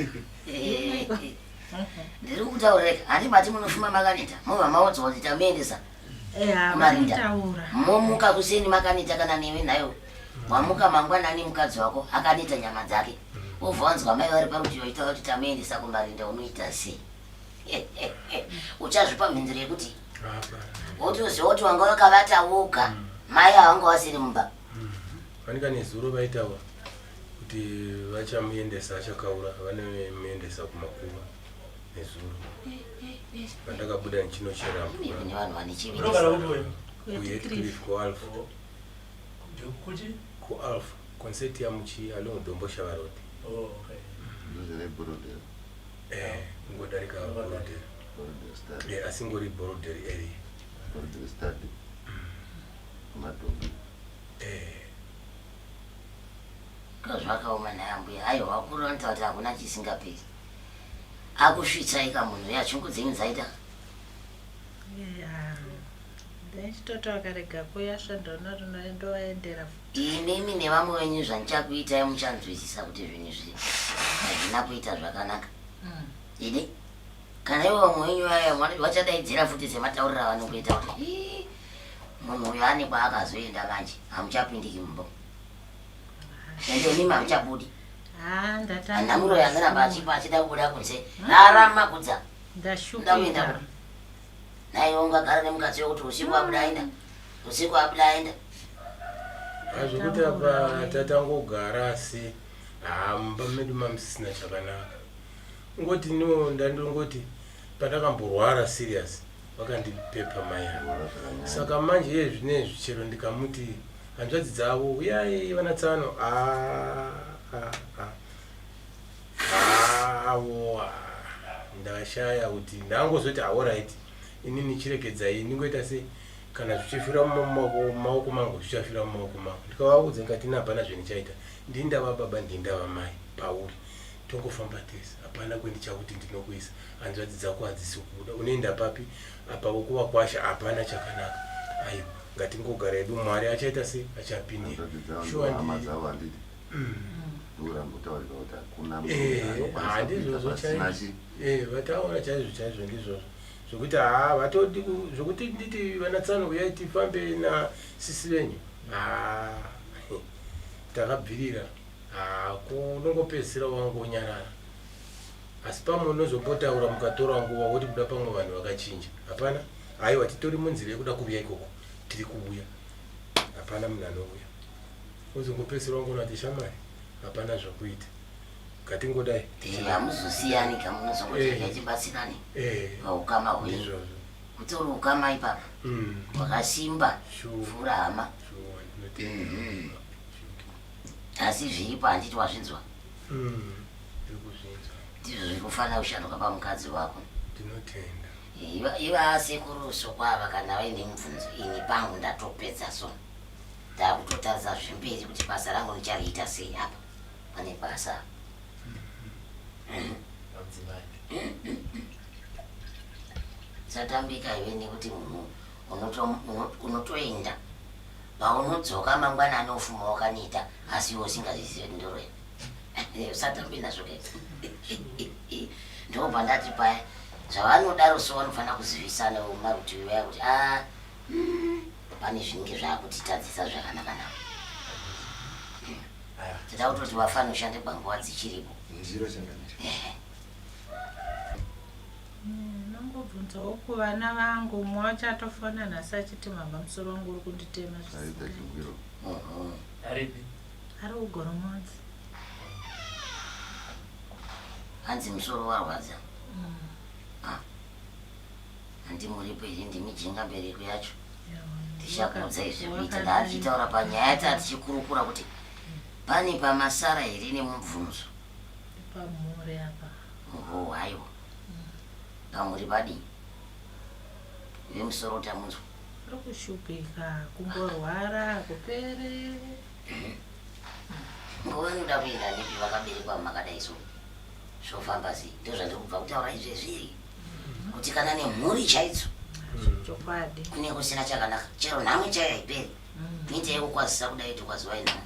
C: Ndiri kutaura handi mati munofuma makaneta mobva maodzwa kuti tamuendesa kumarinda momuka kuseni makaneta kana newe nayo wamuka mangwanani mukadzi wako akaneta nyama dzake wobva wanzwa mai vari parutivi vachitaura kuti tamuendesa kumarinda unoita sei uchazvipa mhinduro yekuti wotoziva kuti wanga wakavata woga mm. mai avanga vasiri mumba mm.
D: fanika nezuro vaitaura kuti vachamuendesa achakaura vanomuendesa kumakuva nezuro pandakabuda ndichinochera
C: mvura vanhu vane
D: chivi kualf kualf concert yamuchi along domboshava road
G: oh, okay.
D: Eh, kungodarika Borrowdale.
B: Borrowdale Stadium.
D: Eh, asi ngori Borrowdale area.
B: Borrowdale Stadium. Madombi.
D: Eh.
C: Zvakaoma nhai ambuya. Aiwa vakuru vanotaura kuti hakuna chisingaperi. Akusvitsai ka munhu uya shungu dzenyu dzaita.
E: Yeah. Ndaichitoti vakarega kuuya svondo rino rino ndovaendera futi.
C: Imimi nevamwe venyu zvandichakuitai muchanzwisisa kuti zvinhu izvi hazvina kuita zvakanaka. Mm. Ini kana ivo vamwe venyu vaya vachadaidzira futi sematauriro avanongoita kuti munhu uyu ane kwaakazoenda manje hamuchapindiki mumba. Ende imimi hamuchabudi.
E: Ah,
C: Handamuro yanoramba achipa achida kubuda kunze. Rarama kudza.
E: Ndashupika.
C: Nhaiwe ungagara nemukadzi wekuti usiku abuda aenda usiku abuda aenda.
D: Zvekuti apa tatangogara asi haa mumba medu mamusisina chakanaka. Ngoti no ndandongoti pandakamborwara serious vakandipepa mai ava. Saka manje iye zvinezvi chero ndikamuti hanzvadzi dzavo huyai vana tsano haa haa haa. Avo ndashaya kuti ndangozoti aorit inini chiregedzai ndingoita sei kana zvichifira mumaoko mangu zvichafira mumaoko mangu ndikavaudza ndikati ini hapana zvendichaita ndini ndava baba ndini ndava mai pauri tongofamba tese hapana kwendichakuti ndinokuisa hanzvadzi dzako hadzisi kuda unoenda papi apa vokuvakwasha hapana chakanaka aiwa ngatingogara hedu mwari achaita sei achapindira
B: shuwa ndi
D: Eh, ah, ndizvozvo chaizvo eh, vataura chaizvo chaizvo ndizvozvo zvokuti haa vatodi zvokuti nditi vana tsano uyai tifambe nasisi venyu haa takabvirira haa kunongopedzisira wangonyarara asi pamwe unozombotaura mukatora nguva woti kuda pamwe vanhu vakachinja hapana haiwa titori munzira yekuda kuvuya ikoko tiri kuvuya hapana munhu anouya Wozongopedzisira wangoona kuti shamwari hapana zvakuita. Ngatingodai.
C: Eh, hamuzosiyani ka munozongoti eh. regai tibatsirane
D: eh.
C: paukama hwenyu.
D: Ndizvozvo.
C: Kutori ukama ipapa. Hwakasimba kupfuura hama.
D: Shuwa ndinotenda.
C: Asi zviripo handiti wazvinzwa?
D: Ndiri kuzvinzwa.
C: Ndizvo zviri kufanira kushanduka pamukadzi wako.
D: Ndinotenda.
C: Iva sekuru soko ava kana vaine mubvunzo ini pangu ndatopedza so. Ndakutotarisa zvemberi kuti basa rangu ndichariita sei apa pane basa. Satambika iwe nekuti munhu unotoenda paunodzoka mangwanani ofuma wakaneta asi iwe usingazvizive kuti ndoroya. Usatambe nazvo ke. Ndobva ndati paya zvavanodaro so vanofanira kuzivisana vemumarutivi vaya kuti ah Pane zvinenge zvakutitadzisa zvakanaka nako. Tida kutoti vafanoshande panguva dzichiripo.
F: Ndiro changamire.
E: Nongobvunzawo kuvana vangu umwe wacho atofona nhasi achiti mama musoro wangu uri kunditema
B: Aita chingwiro.
G: Aripi?
E: Ari kugoromodzi.
C: Hanzi musoro warwadza. Ah. Handi muripo here ndimi jinga mbereko yacho. Tichakuudzai zvekuita ndatichitaura panyaya tatichikurukura kuti pane pamasara here nemubvunzo.
E: Pamhuri apa.
C: Oho haiwa. Pamhuri padii? Vemusoro tamunzwa.
E: Uri kushupika kungorwara hakupere.
C: Nguva inoda kuenda nepi vakaberekwa makadai so zvofamba sei ndozvandiri kubva kutaura izvezvi kuti kana nemhuri chaidzo
E: Chokwadi.
C: kune kusina chakanaka chero nhamo chaiyo haiperi kuita yekukwazisa kudai tokwaziwai nhamo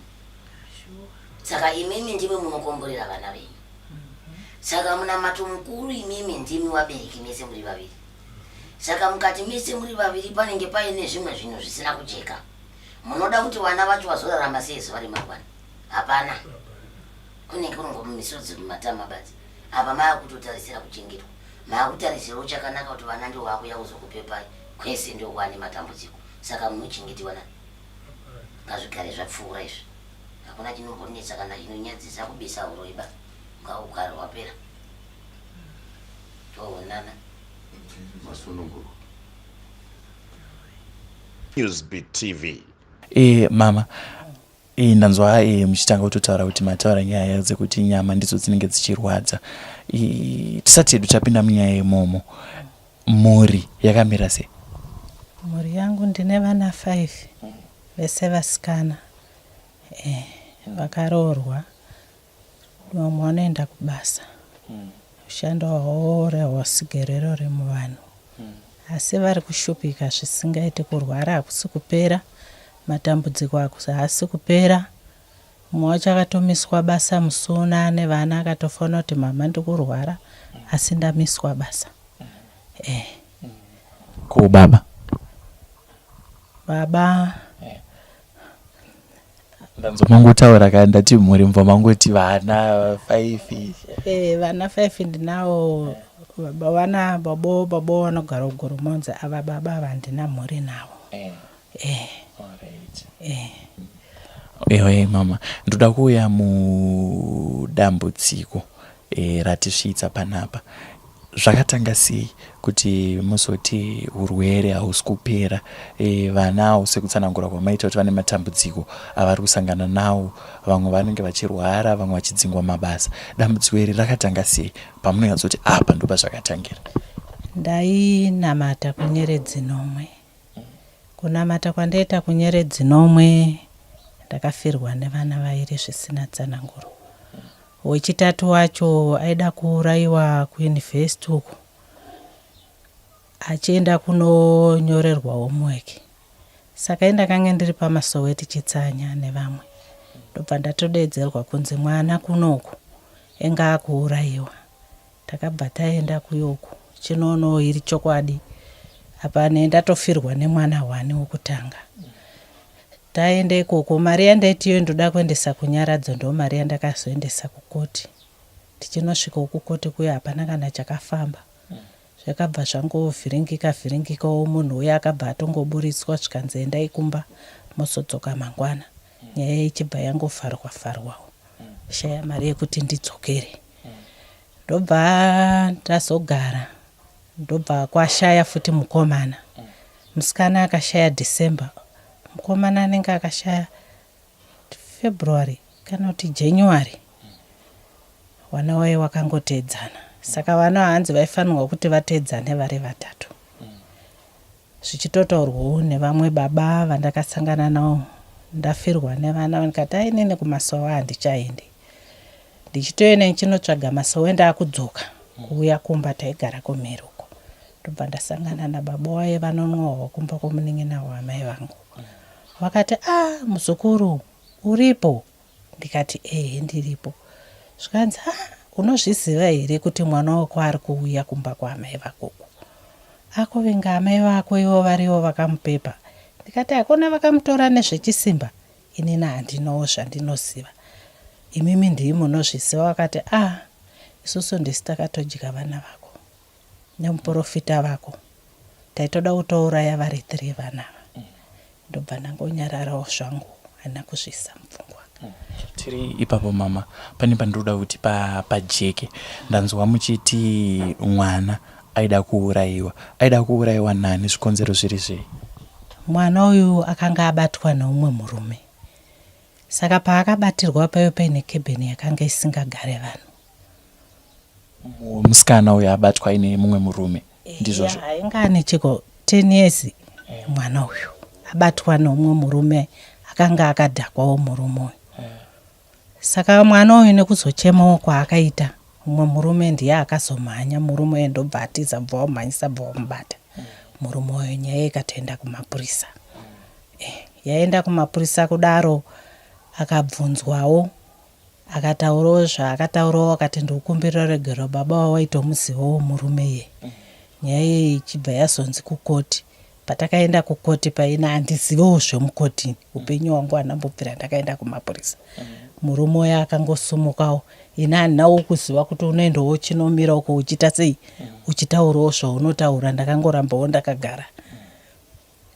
E: Shuwa.
C: Saka imimi ndimi munokomborera vana venyu. Saka munamato mukuru imimi ndimi wabereki mese muri vaviri. Saka mukati mese muri vaviri panenge paine zvimwe zvinhu zvisina kujeka. Munoda kuti vana vacho vazorarama sei zuva remangwana? Hapana. Kunenge kunongo misodzi mumatama badzi. Apa maakutotarisira kuchengetwa. Maakutarisirawo chakanaka kuti vana ndivo vakuya kuzokupepai kwese ndivo kwane matambudziko. Saka munochengetiwa nani? Ngazvigare zvapfuura izvi. Hakuna chinombonetsa kana chinonyadzisa kubisa huroyi ba. Ngahugare hwapera. Toonana.
B: Masunungurwa.
A: Newsbeat TV.
H: E, mama e, ndanzwa e, muchitanga kutotaura kuti mataura nyaya dzekuti nyama ndidzo dzinenge dzichirwadza e, tisati hedu tapinda munyaya imomo mhuri yakamira sei?
E: Mhuri yangu ndine vana 5 vese vasikana eh, vakaroorwa vamwe vanoenda kubasa ushando hwavo rehosigerero remuvanhu asi vari kushupika zvisingaiti kurwara hakusi kupera matambudziko haasi kupera mumwe wacho akatomiswa basa musi uno ane vana akatofona kuti mama ndikurwara asi ndamiswa basa eh.
H: Ko baba?
E: Baba
H: Ndanzwa mangotaura ka ndati mhuri mubva mangoti vana 5.
E: Eh, vana 5 ndinawo baba vana babo babo vanogara kuGoromonzi ava baba ava handina mhuri navo.
H: Eh.
E: Eh.
H: Alright.
E: Eh.
H: Ewe mama, ndoda kuuya mudambudziko e, ratisvitsa panapa. Zvakatanga sei kuti muzoti hurwere hausi kupera e, vanawo sekutsanangura kwamaita kuti vane matambudziko avari kusangana nawo, vamwe vanenge vachirwara, vamwe vachidzingwa mabasa. Dambudziko iri rakatanga sei pamunonyatsoti apa ndopazvakatangira?
E: Ndainamata kunyeredzi nomwe. Kunamata kwandaita kunyeredzi nomwe ndakafirwa nevana vairi zvisina tsananguro. Wechitatu wacho aida kuurayiwa kuuniversity uko achienda kunonyorerwa homework. Saka ini ndakange ndiri pamasowe tichitsanya nevamwe ndobva ndatodeedzerwa kunzi mwana kunoku enga akuurayiwa. Takabva taenda kuye uku chinoono iri chokwadi apa ne ndatofirwa nemwana hwani wekutanga. Taenda ikoko mari yandaiti iyo ndoda kuendesa kunyaradzo ndomari yandakazoendesa kukoti. Tichinosvikawo kukoti kuya hapana kana chakafamba. Zvakabva zvangovhiringika vhiringikawo munhu uya akabva atongoburitswa zvikanzi endai kumba mozodzoka mangwana. Nyaya ichibva yangovharwa vharwawo. Shaya mari yekuti ndidzokere. Ndobva ndazogara ndobva kwashaya futi mukomana. Musikana akashaya December mukomana anenge akashaya February kana kuti January. Wana waye wakangoteedzana saka vana hanzi vaifanirwa kuti vateedzane vari vatatu. Zvichitotaurwawo nevamwe baba vandakasangana navo ndafirwa nevana ndikati ah inini kumasowe handichaendi. Ndichitoenda ndichinotsvaga masowe ndakudzoka kuuya kumba taigara kumhiri uko. Ndobva ndasangana nababa waye vanonwawo kumba kwomunin'ina waamai vangu. Vakati ah muzukuru uripo? Ndikati ehe ndiripo. Zvikanzi ah unozviziva here kuti mwana wako ari kuuya kumba kwaamai vako uku? Akuvinga amai vako ivo varivo vakamupepa. Ndikati hakuna vakamutora nezvechisimba inini handinawo zvandinoziva. Imimi ndii munozviziva vakati ah isusu ndisi takatodya vana vako nemuporofita vako taitoda kutouraya vari 3 vana ava. Ndobva ndangonyararawo zvangu handina kuzviisa mupfungwa.
H: Tiri ipapo mama pane pandinoda kuti pajeke ndanzwa muchiti mwana aida kuuraiwa aida kuuraiwa nani zvikonzero zviri zvei?
E: Mwana uyu akanga abatwa neumwe murume saka paakabatirwa paive paine cabin yakanga isingagare vanhu.
H: Musikana uyu abatwa aine mumwe murume ndizvozvo?
E: Ainge ane chiko 10 years mwana uyu abatwa neumwe murume akanga akadhakwawo murume uyu. Saka mwana uyu nekuzochemawo kwaakaita umwe murume ndiye akazomhanya murume uyu ndobva atiza bva wamhanyisa bva wamubata murume uyu nyaya ikatoenda kumapurisa. Eh, yaenda kumapurisa kudaro akabvunzwawo Akataurawo zvaakataurawo akati ndikukumbirira ruregerero baba wawaitomuzivawo murume iye. Nyaya iyeyi ichibva yazonzi kukoti. Patakaenda kukoti paina handizivewo zvemukoti ini. Upenyu hwangu handambobvira ndakaenda kumapurisa. Murume uya akangosumukawo ini handinawo kuziva kuti unoendawo uchinomira uko uchiita sei uchitaurawo zvaunotaura ndakangorambawo ndakagara.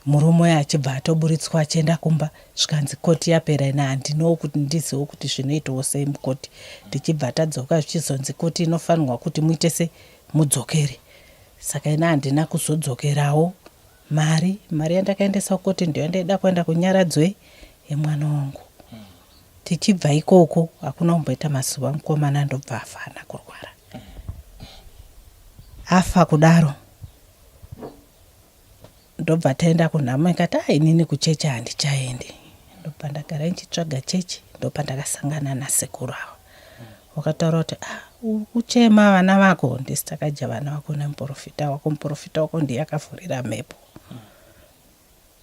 E: Murume uya achibva atoburitswa achienda kumba zvikanzi koti yapera ini handinawo kuti ndizive kuti zvinoitawo sei mukoti. Tichibva tadzoka zvichizonzi koti inofanirwa kuti muite sei mudzokere. Saka ini handina kuzodzokerawo mari mari yandakaendesa kukoti ndiyo yandaida kuenda kunyaradzo yemwana wangu. Tichibva ikoko hakuna kumboita mazuva mukomana ndobva afa haana kurwara. Afa kudaro. Ndobva taenda kunhamo ikati ah inini kuchechi handichaendi. Ndobva ndagara ndichitsvaga chechi ndopandakasangana nasekuru ava. Wakataura kuti ah uri kuchema vana vako ndisi takadya vana vako nemuporofita wako muporofita wako ndiye akavhurira mhepo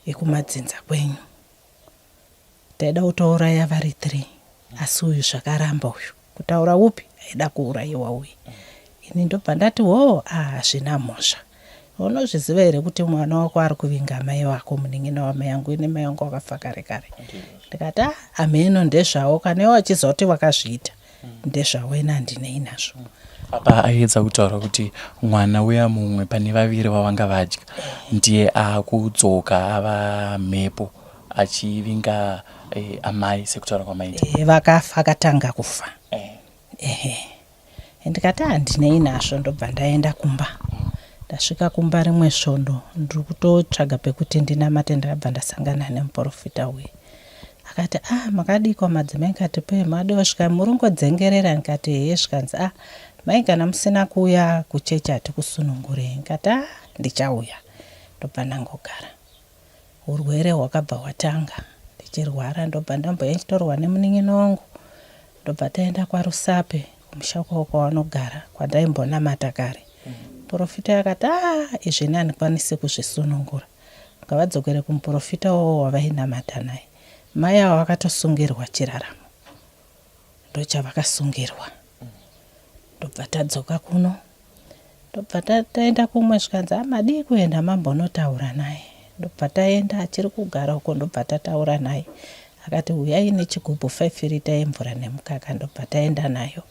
E: yekumadzinza kwenyu. Taida kutouraya vari 3 asi uyu zvakaramba uyu kutaura upi aida kuuraiwa uyu. Ini ndobva ndati hoo ah hazvina mhosva. Unozviziva here kuti mwana wako ari kuvinga mai vako munin'ina wamai yangu ini mai vangu vakafa kare kare. Ndikati ah hameno ndezvavo kana ivo vachiziva kuti vakazviita ndezvavo ini handinei nazvo.
H: Apa aiedza kutaura kuti mwana uya mumwe pane vaviri vavanga vadya ndiye akudzoka ava mhepo achivinga eh, amai sekutaura kwamaita.
E: Eh, vakafa akatanga kufa. Eh. Ehe. Ndikati handinei nazvo ndobva ndaenda kumba. Ndasvika kumba rimwe svondo ndiri kutotsvaga pekuti ndinamate ndakabva ndasangana nemuporofita uye. Akati ah makadiko madzimai ndikati pee madiwa svika muringodzengerera ndikati hee zvikanzi ah mai kana musina kuuya kuchechi hatikusunungurei ndikati ah ndichauya ndobva ndangogara. Hurwere hwakabva hwatanga ndichirwara ndobva ndambouya ndichitorwa nemunin'ina wangu ndobva taenda kwaRusape kumusha kwavo kwavanogara kwandaimbonamata kare. Muporofita akati ah izvi ini handikwanisi kuzvisunungura ngavadzokere kumuporofita wavo wavainamata naye. Mai ava vakatosungirwa chiraramo ndochavakasungirwa ndobva tadzoka kuno. Ndobva taenda kumwe zvikanzi ah madii kuenda mambonotaura naye. Ndobva taenda achiri kugara uko ndobva tataura naye. Akati huyai nechigubhu 5 rita yemvura nemukaka ndobva taenda nayo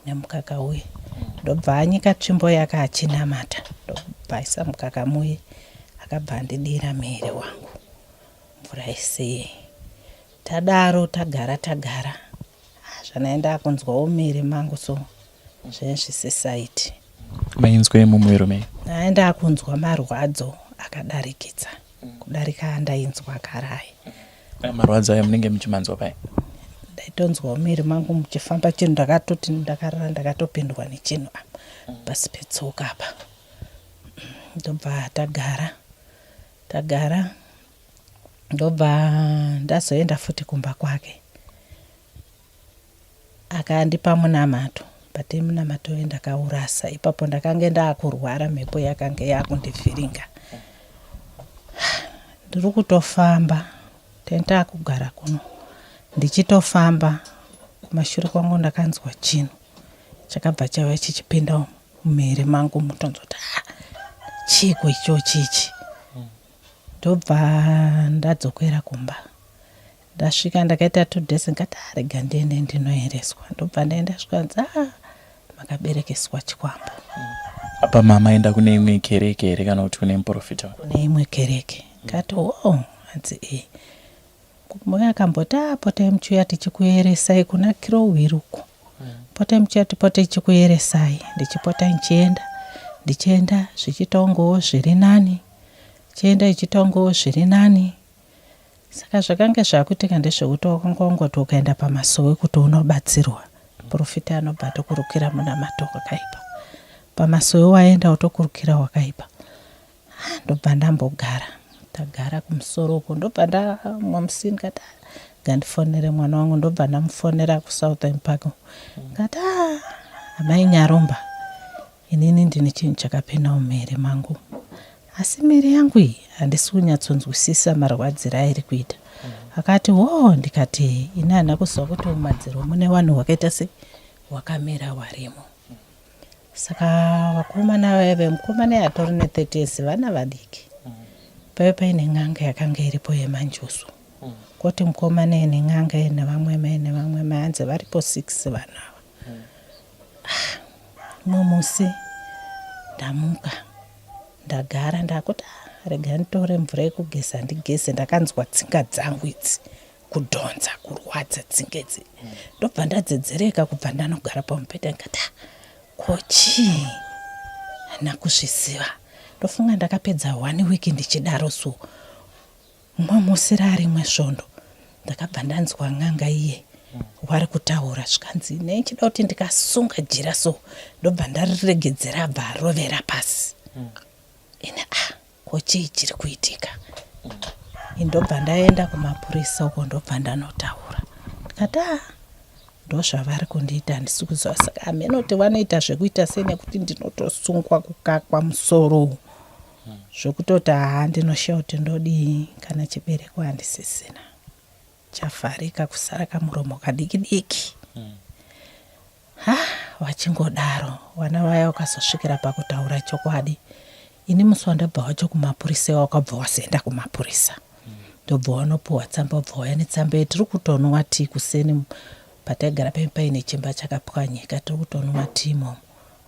E: nemukaka uye. Ndobva anyika tsvimbo yake achinamata ndobva aisa mukaka muye akabva andidira muviri wangu mvura yese. Tadaro tagara tagara ah zvandaive ndakunzwawo muviri mangu so zvenyu zvisisaiti.
H: Mainzwei mumuviri menyu?
E: Ndaive ndakunzwa marwadzo akadarikidza kudarika andainzwa kare
H: aya. Marwadzo aya munenge muchimanzwa pai?
E: Ndaitonzwawo muviri mangu muchifamba chinhu ndakatoti ndakarara ndakatopindwa nechinhu apa pasi petsoka apa. Ndobva tagara tagara ndobva ndazoenda futi kumba kwake. Akandipa munamato but munamato uyu ndakaurasa ipapo ndakange ndakurwara mhepo yakange yakundivhiringa. Ndiri kutofamba tentakugara kuno ndichitofamba kumashure kwangu ndakanzwa chinhu chakabva chauya chichipinda mumhiri mangu mutonzwa kuti ah, chiiko ichochi ichi ndobva ndadzokera kumba. Ndasvika ndakaita 2 days ndikati ah rega ndiende ndinoereswa. Ndobva ndaenda zvikanzi ah makaberekeswa chikwambo.
H: Apa mama enda kune imwe kereke here kana kuti kune muprofita?
E: Kune imwe kereke. Ndikati oh hanzi eh. Mbuya akamboti ah potai muchiuya tichikueresai kuna Kirohwiri uko. Potai muchiuya tipote tichikueresai. Ndichipota ndichienda ndichienda zvichitongowo zviri nani. Chienda ichitongowo zviri nani. Saka zvakange zvakuitika ndezvekuti wakanga wangoti ukaenda pamasowe kuti unobatsirwa, muporofita anobva atokurukira munamato wakaipa. Pamasowe waenda wotokurukira wakaipa. Ah, ndobva ndambogara tagara kumusoro uko ndobva ndamwa musi ndikati ah, ngandifonere mwana wangu ndobva ndamufonera kusouthern park ndikati ah, amai nyarumba Inini ndine chinhu chakapinda mumhiri mangu asi miri yangu iyi handisi kunyatsonzwisisa marwadziro airi kuita. Akati hoo ndikati ini handina kuziva kuti mumadziro mune vanhu wakaita sei wakamira warimo. Saka vakomana vaive mukomana iye atori ne 30 years vana vadiki. Paive paine n'anga yakanga iripo yemanjuzu. Koti mukomana iye nen'anga iye nevamwe mai nevamwe mai hanzi varipo 6 vanhu ava. Ah, mumwe musi ndamuka ndagara ndakuti ah, rega nditore mvura yekugeza ndigeze ndakanzwa tsinga dzangu idzi kudhonza kurwadza tsinga idzi ndobva ndadzedzereka kubva ndanogara pamubhedha ndikati ah, ko chii handina kuzviziva ndofunga ndakapedza one week ndichidaro so Mumwe musi rarimwe svondo ndakabva ndanzwa n'anga iye wari kutaura zvikanzi nei chida kuti ndikasunga jira so ndobva ndariregedzera abva arovera pasi ini ah ko chii chiri kuitika ini ndobva ndaenda kumapurisa uko ndobva ndanotaura ndikati ah ndozvavari kundiita handisi kuziva saka hameno kuti vanoita zvekuita sei nekuti ndinotosungwa kukakwa musoro uwu Zvekutoti haa ndinoshaya kuti ndodii kana chibereko handisisina chavharika kusara kamuromo kadiki diki. Ha vachingodaro vana vaya vakazosvikira pakutaura chokwadi. Ini musi wandabva wacho kumapurisa iwawo wakabva wazoenda kumapurisa. Ndobva wanopuhwa tsamba wobva wauya netsamba iyo tiri kutonwa tii kuseni pataigara painge paine chimba chakapwanyika tiri kutonwa tii imomo.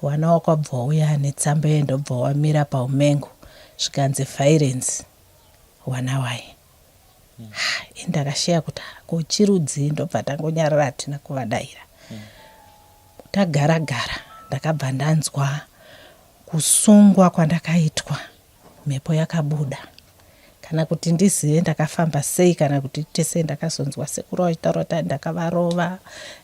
E: Wana wakabva wauya netsamba iye ndobva wamira paumengo zvikanzi violence wana waye. Ha ini ndakashaya kuti ko chirudzii ndobva tangonyarara hatina kuvadaira. Tagara gara ndakabva ndanzwa kusungwa kwandakaitwa Mhepo yakabuda. Kana kuti ndizive ndakafamba sei kana kuti tese ndakazonzwa sekuru vachitaura kuti ndakavarova,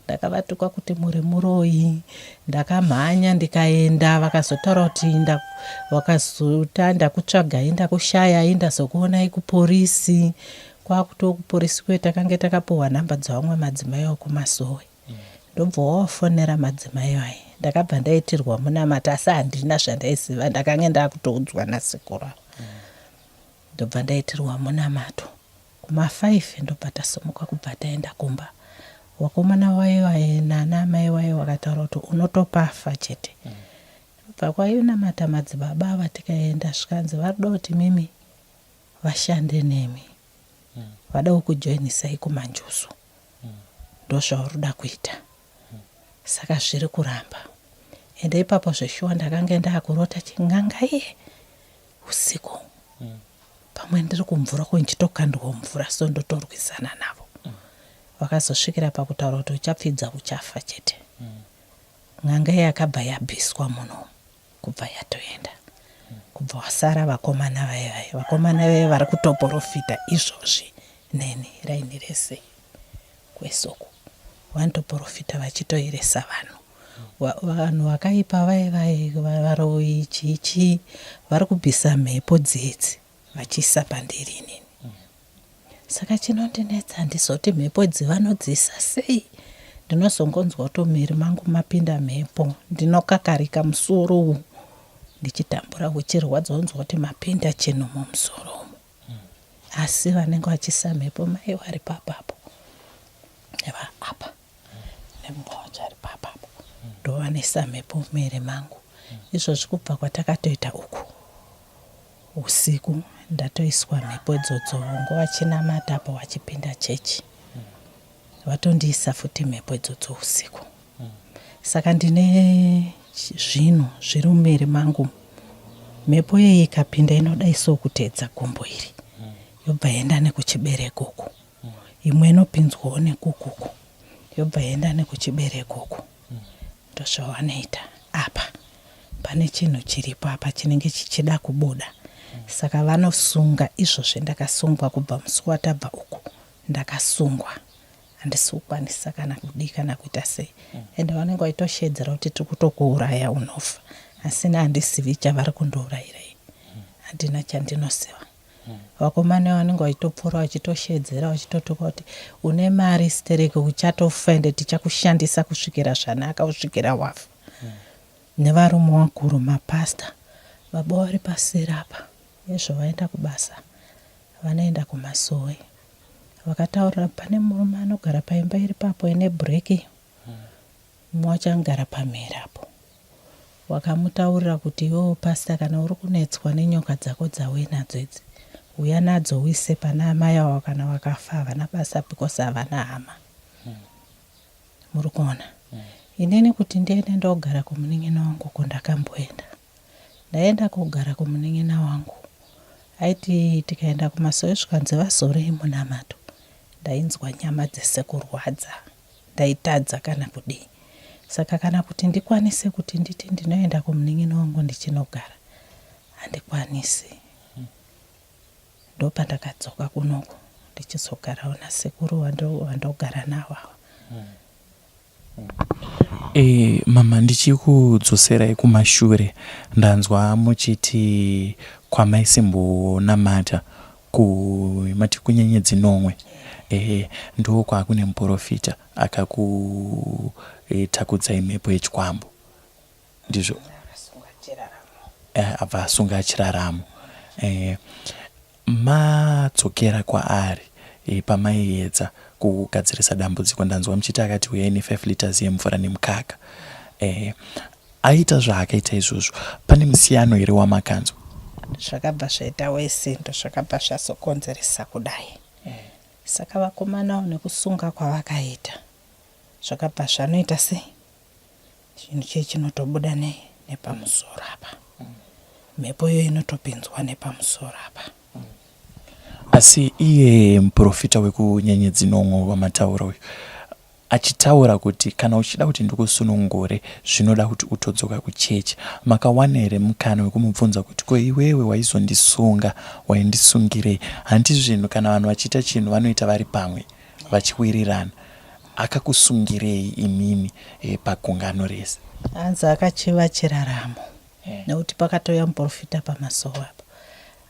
E: ndakavatuka kuti muri muroyi, ndakamhanya ndikaenda vakazotaura kuti vakazoti ndakutsvagai ndakushayai ndazokuonai kuporisi kwakutoo kuporisi kuye takange takapuhwa nhamba dzevamwe madzimai okumasowe. Ndobva wawafonera madzimai aye. Ndakabva ndaitirwa munamato asi handina zvandaiziva ndakange ndakutoudzwa nasekuru ava. Ndobva ndaitirwa munamato. Kuma 5 ndobva tasimuka kubva taenda kumba. Wakomana waye waye nana amai waye wakataura kuti unotopafa chete. Ndobva kwainamata madzibaba ava tikaenda zvikanzi varikuda kuti mimi vashande nemi. Vada kukujoinisai kumanjuzu. Ndozvauri kuda kuita saka zviri kuramba ende ipapo zveshuwa ndakange ndakurota chin'anga iye usiku pamwe ndiri kumvura ko ndichitokandwa mvura so ndotorwisana navo vakazosvikira pakutaura kuti uchapfidza uchafa chete n'anga iye yakabva yabviswa muno kubva yatoenda kubva wasara vakomana vaye vaye vakomana vaye vari kutoporofita izvozvi neni raini rese kwese uku vanotoporofita vachitoeresa vanhu vanhu vakaipa vaye vaye varoyi chii chii vari kubvisa mhepo dzedzi vachiisa pandiri inini Saka chinondinetsa handizoti mhepo idzi vanodziisa sei. Ndinozongonzwa kuti mumhiri mangu mapinda mhepo. Ndinokakarika musoro uwu ndichitambura uchirwadza wonzwa kuti mapinda chinhu mumusoro umu. Asi vanenge vachiisa mhepo mai vari papapo neva apa nemumwe wacho ari papapo ndovanoisa mhepo mumhiri mangu. Izvozvi kubva kwatakatoita uku Usiku ndatoiswa mhepo idzodzo vngu vachinamata apo vachipinda church. Vatondiisa futi mhepo idzodzo usiku. Saka ndine zvinhu zviri mumiri mangu. Mhepo iyi ikapinda inodai so kuteedza gumbo iri. Yobva yaenda nekuchibereko uku. Imwe inopinzwawo nekukuku. Yobva yaenda nekuchibereko uku. Ndozvavanoita apa. Pane chinhu chiripo apa chinenge chichida kubuda. Saka vanosunga izvozvi ndakasungwa kubva musi watabva uku ndakasungwa. Handisi kukwanisa kana kudii kana kuita sei. Ende vanenge vachitosheedzera kuti tiri kutokuuraya unofa. Asi ini handizivi chavari kundiurayira ini. Handina chandinoziva. Vakomana vanenge vachitopfuura vachitosheedzera vachitotuka kuti une mari stereki uchatofa ende tichakushandisa kusvikira zvanaka kusvikira wafa. Nevarume vakuru mapastor baba vari paseri apa hezvo vaenda kubasa vanoenda kumasowe vakataurira pane murume anogara paimba iri papo ine break iyo Mumwe wacho angara pamhiri apo. Wakamutaurira kuti iwewe pastor kana uri kunetswa nenyoka dzako dzauinadzo idzi huya nadzo uise pana amai ava kana vakafa havana basa because havana hama. Muri kuona? Inini kuti ndiende ndogara kumunin'ina wangu uko ndakamboenda. Ndaenda kogara kumunin'ina wangu. Aiti tikaenda kumasowe zvikanzi vazorei munamato. Ndainzwa nyama dzese kurwadza. Ndaitadza kana kudii. Saka kana kuti ndikwanise kuti nditi ndinoenda kumunin'ina wangu ndichinogara handikwanisi. Ndopandakadzoka kunoku ndichizogarawo nasekuru vandogara navo ava.
H: E, mama ndichikudzoserai kumashure ndanzwa muchiti kwamaisimbonamata ku mati kunyenyedzi nomwe ehe ndo kwakune muporofita akakutakudzai mhepo yechikwambo ndizvo eh, abva asunga achiraramo eh, madzokera kwaari eh, pamaiedza kugadzirisa dambudziko ndanzwa muchiti akati uyai ne 5 liters yemvura nemukaka eh, Aita zvaakaita izvozvo pane musiyano here wamakanzwa?
E: Zvakabva zvaita wese ndozvakabva zvazokonzeresa kudai. Saka vakomanawo nekusunga kwavakaita zvakabva zvanoita sei chinhu chiye chinotobuda ne nepamusoro apa. Mhepo iyo inotopinzwa nepamusoro apa.
H: Asi iye muprofita wekunyenyedzi nomwe wamataura uyu Achitaura kuti kana uchida kuti ndikusunungure zvinoda kuti utodzoka kuchurch. Makawana here mukana wekumubvunza kuti ko iwewe waizondisunga waindisungirei? Hanti zvinhu kana vanhu vachiita chinhu vanoita vari pamwe vachiwirirana. Akakusungirei imimi pagungano rese?
E: Hanzi akachiva chiraramo nekuti pakatouya muporofita pamasowe apo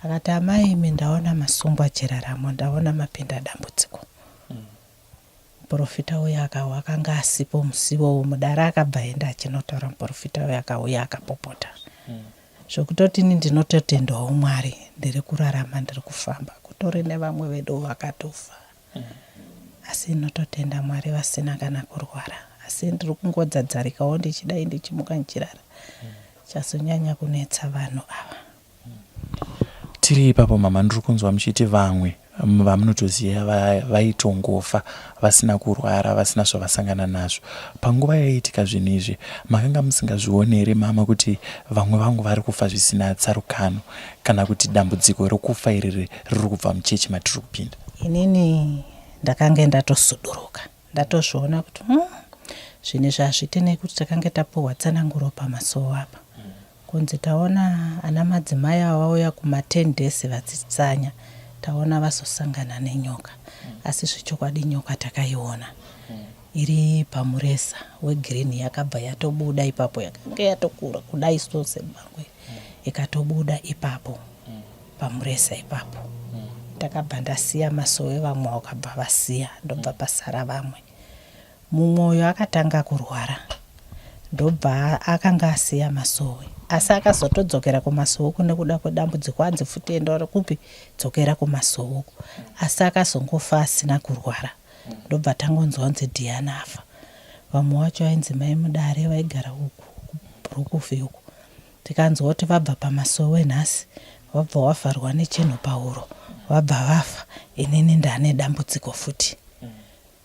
E: akati amai imi ndaona masungwa chiraramo ndaona mapinda dambudziko. Muporofita uya akawa akanga asipo musi iwowo mudare akabva aenda achinotaura muporofita uya akauya akapopota zvekutoti ini ndinototendawo Mwari ndiri kurarama ndiri kufamba kutori nevamwe vedu vakatofa asi ndinototenda Mwari vasina kana kurwara asi ndiri kungodzadzarikawo ndichidai ndichimuka ndichirara chazonyanya kunetsa vanhu ava.
H: Tiri ipapo mama ndiri kunzwa muchiti vamwe vamunotoziva vaitongofa vasina kurwara vasina zvavasangana nazvo. Panguva yaiitika zvinhu izvi makanga musingazvioni here mama kuti vamwe vangu vari kufa zvisina tsarukano kana kuti dambudziko rokufa iri riri kubva muchechi matiri kupinda?
E: Inini ndakange ndatosuduruka Ndatozviona kuti umm zvinhu izvi hazviite nekuti takange tapuhwa tsananguro pamasowe apa. Kunzi taona ana madzimai ava vauya kuma 10 days vachitsanya taona vazosangana nenyoka. Asi zvechokwadi nyoka takaiona iri pamureza wegreen yakabva yatobuda ipapo yakange yatokura kudai so sebango iri ikatobuda ipapo. Pamureza ipapo ndakabva ndasiya masowe vamwe vakabva vasiya ndobva pasara vamwe. Mumwe uyo akatanga kurwara ndobva akanga asiya masowe asi akazotodzokera kumasowe uku nekuda kwedambudziko anzi futi enda kupi dzokera kumasowe uku asi akazongofa asina kurwara ndobva tangonzwa kunzi Diana afa. Vamwe vacho vainzi mai Mudare vaigara uku kuBrookview uku Tikanzwa kuti vabva pamasowe nhasi vabva wavharwa nechinhu pahuro vabva vafa inini ndane dambudziko futi.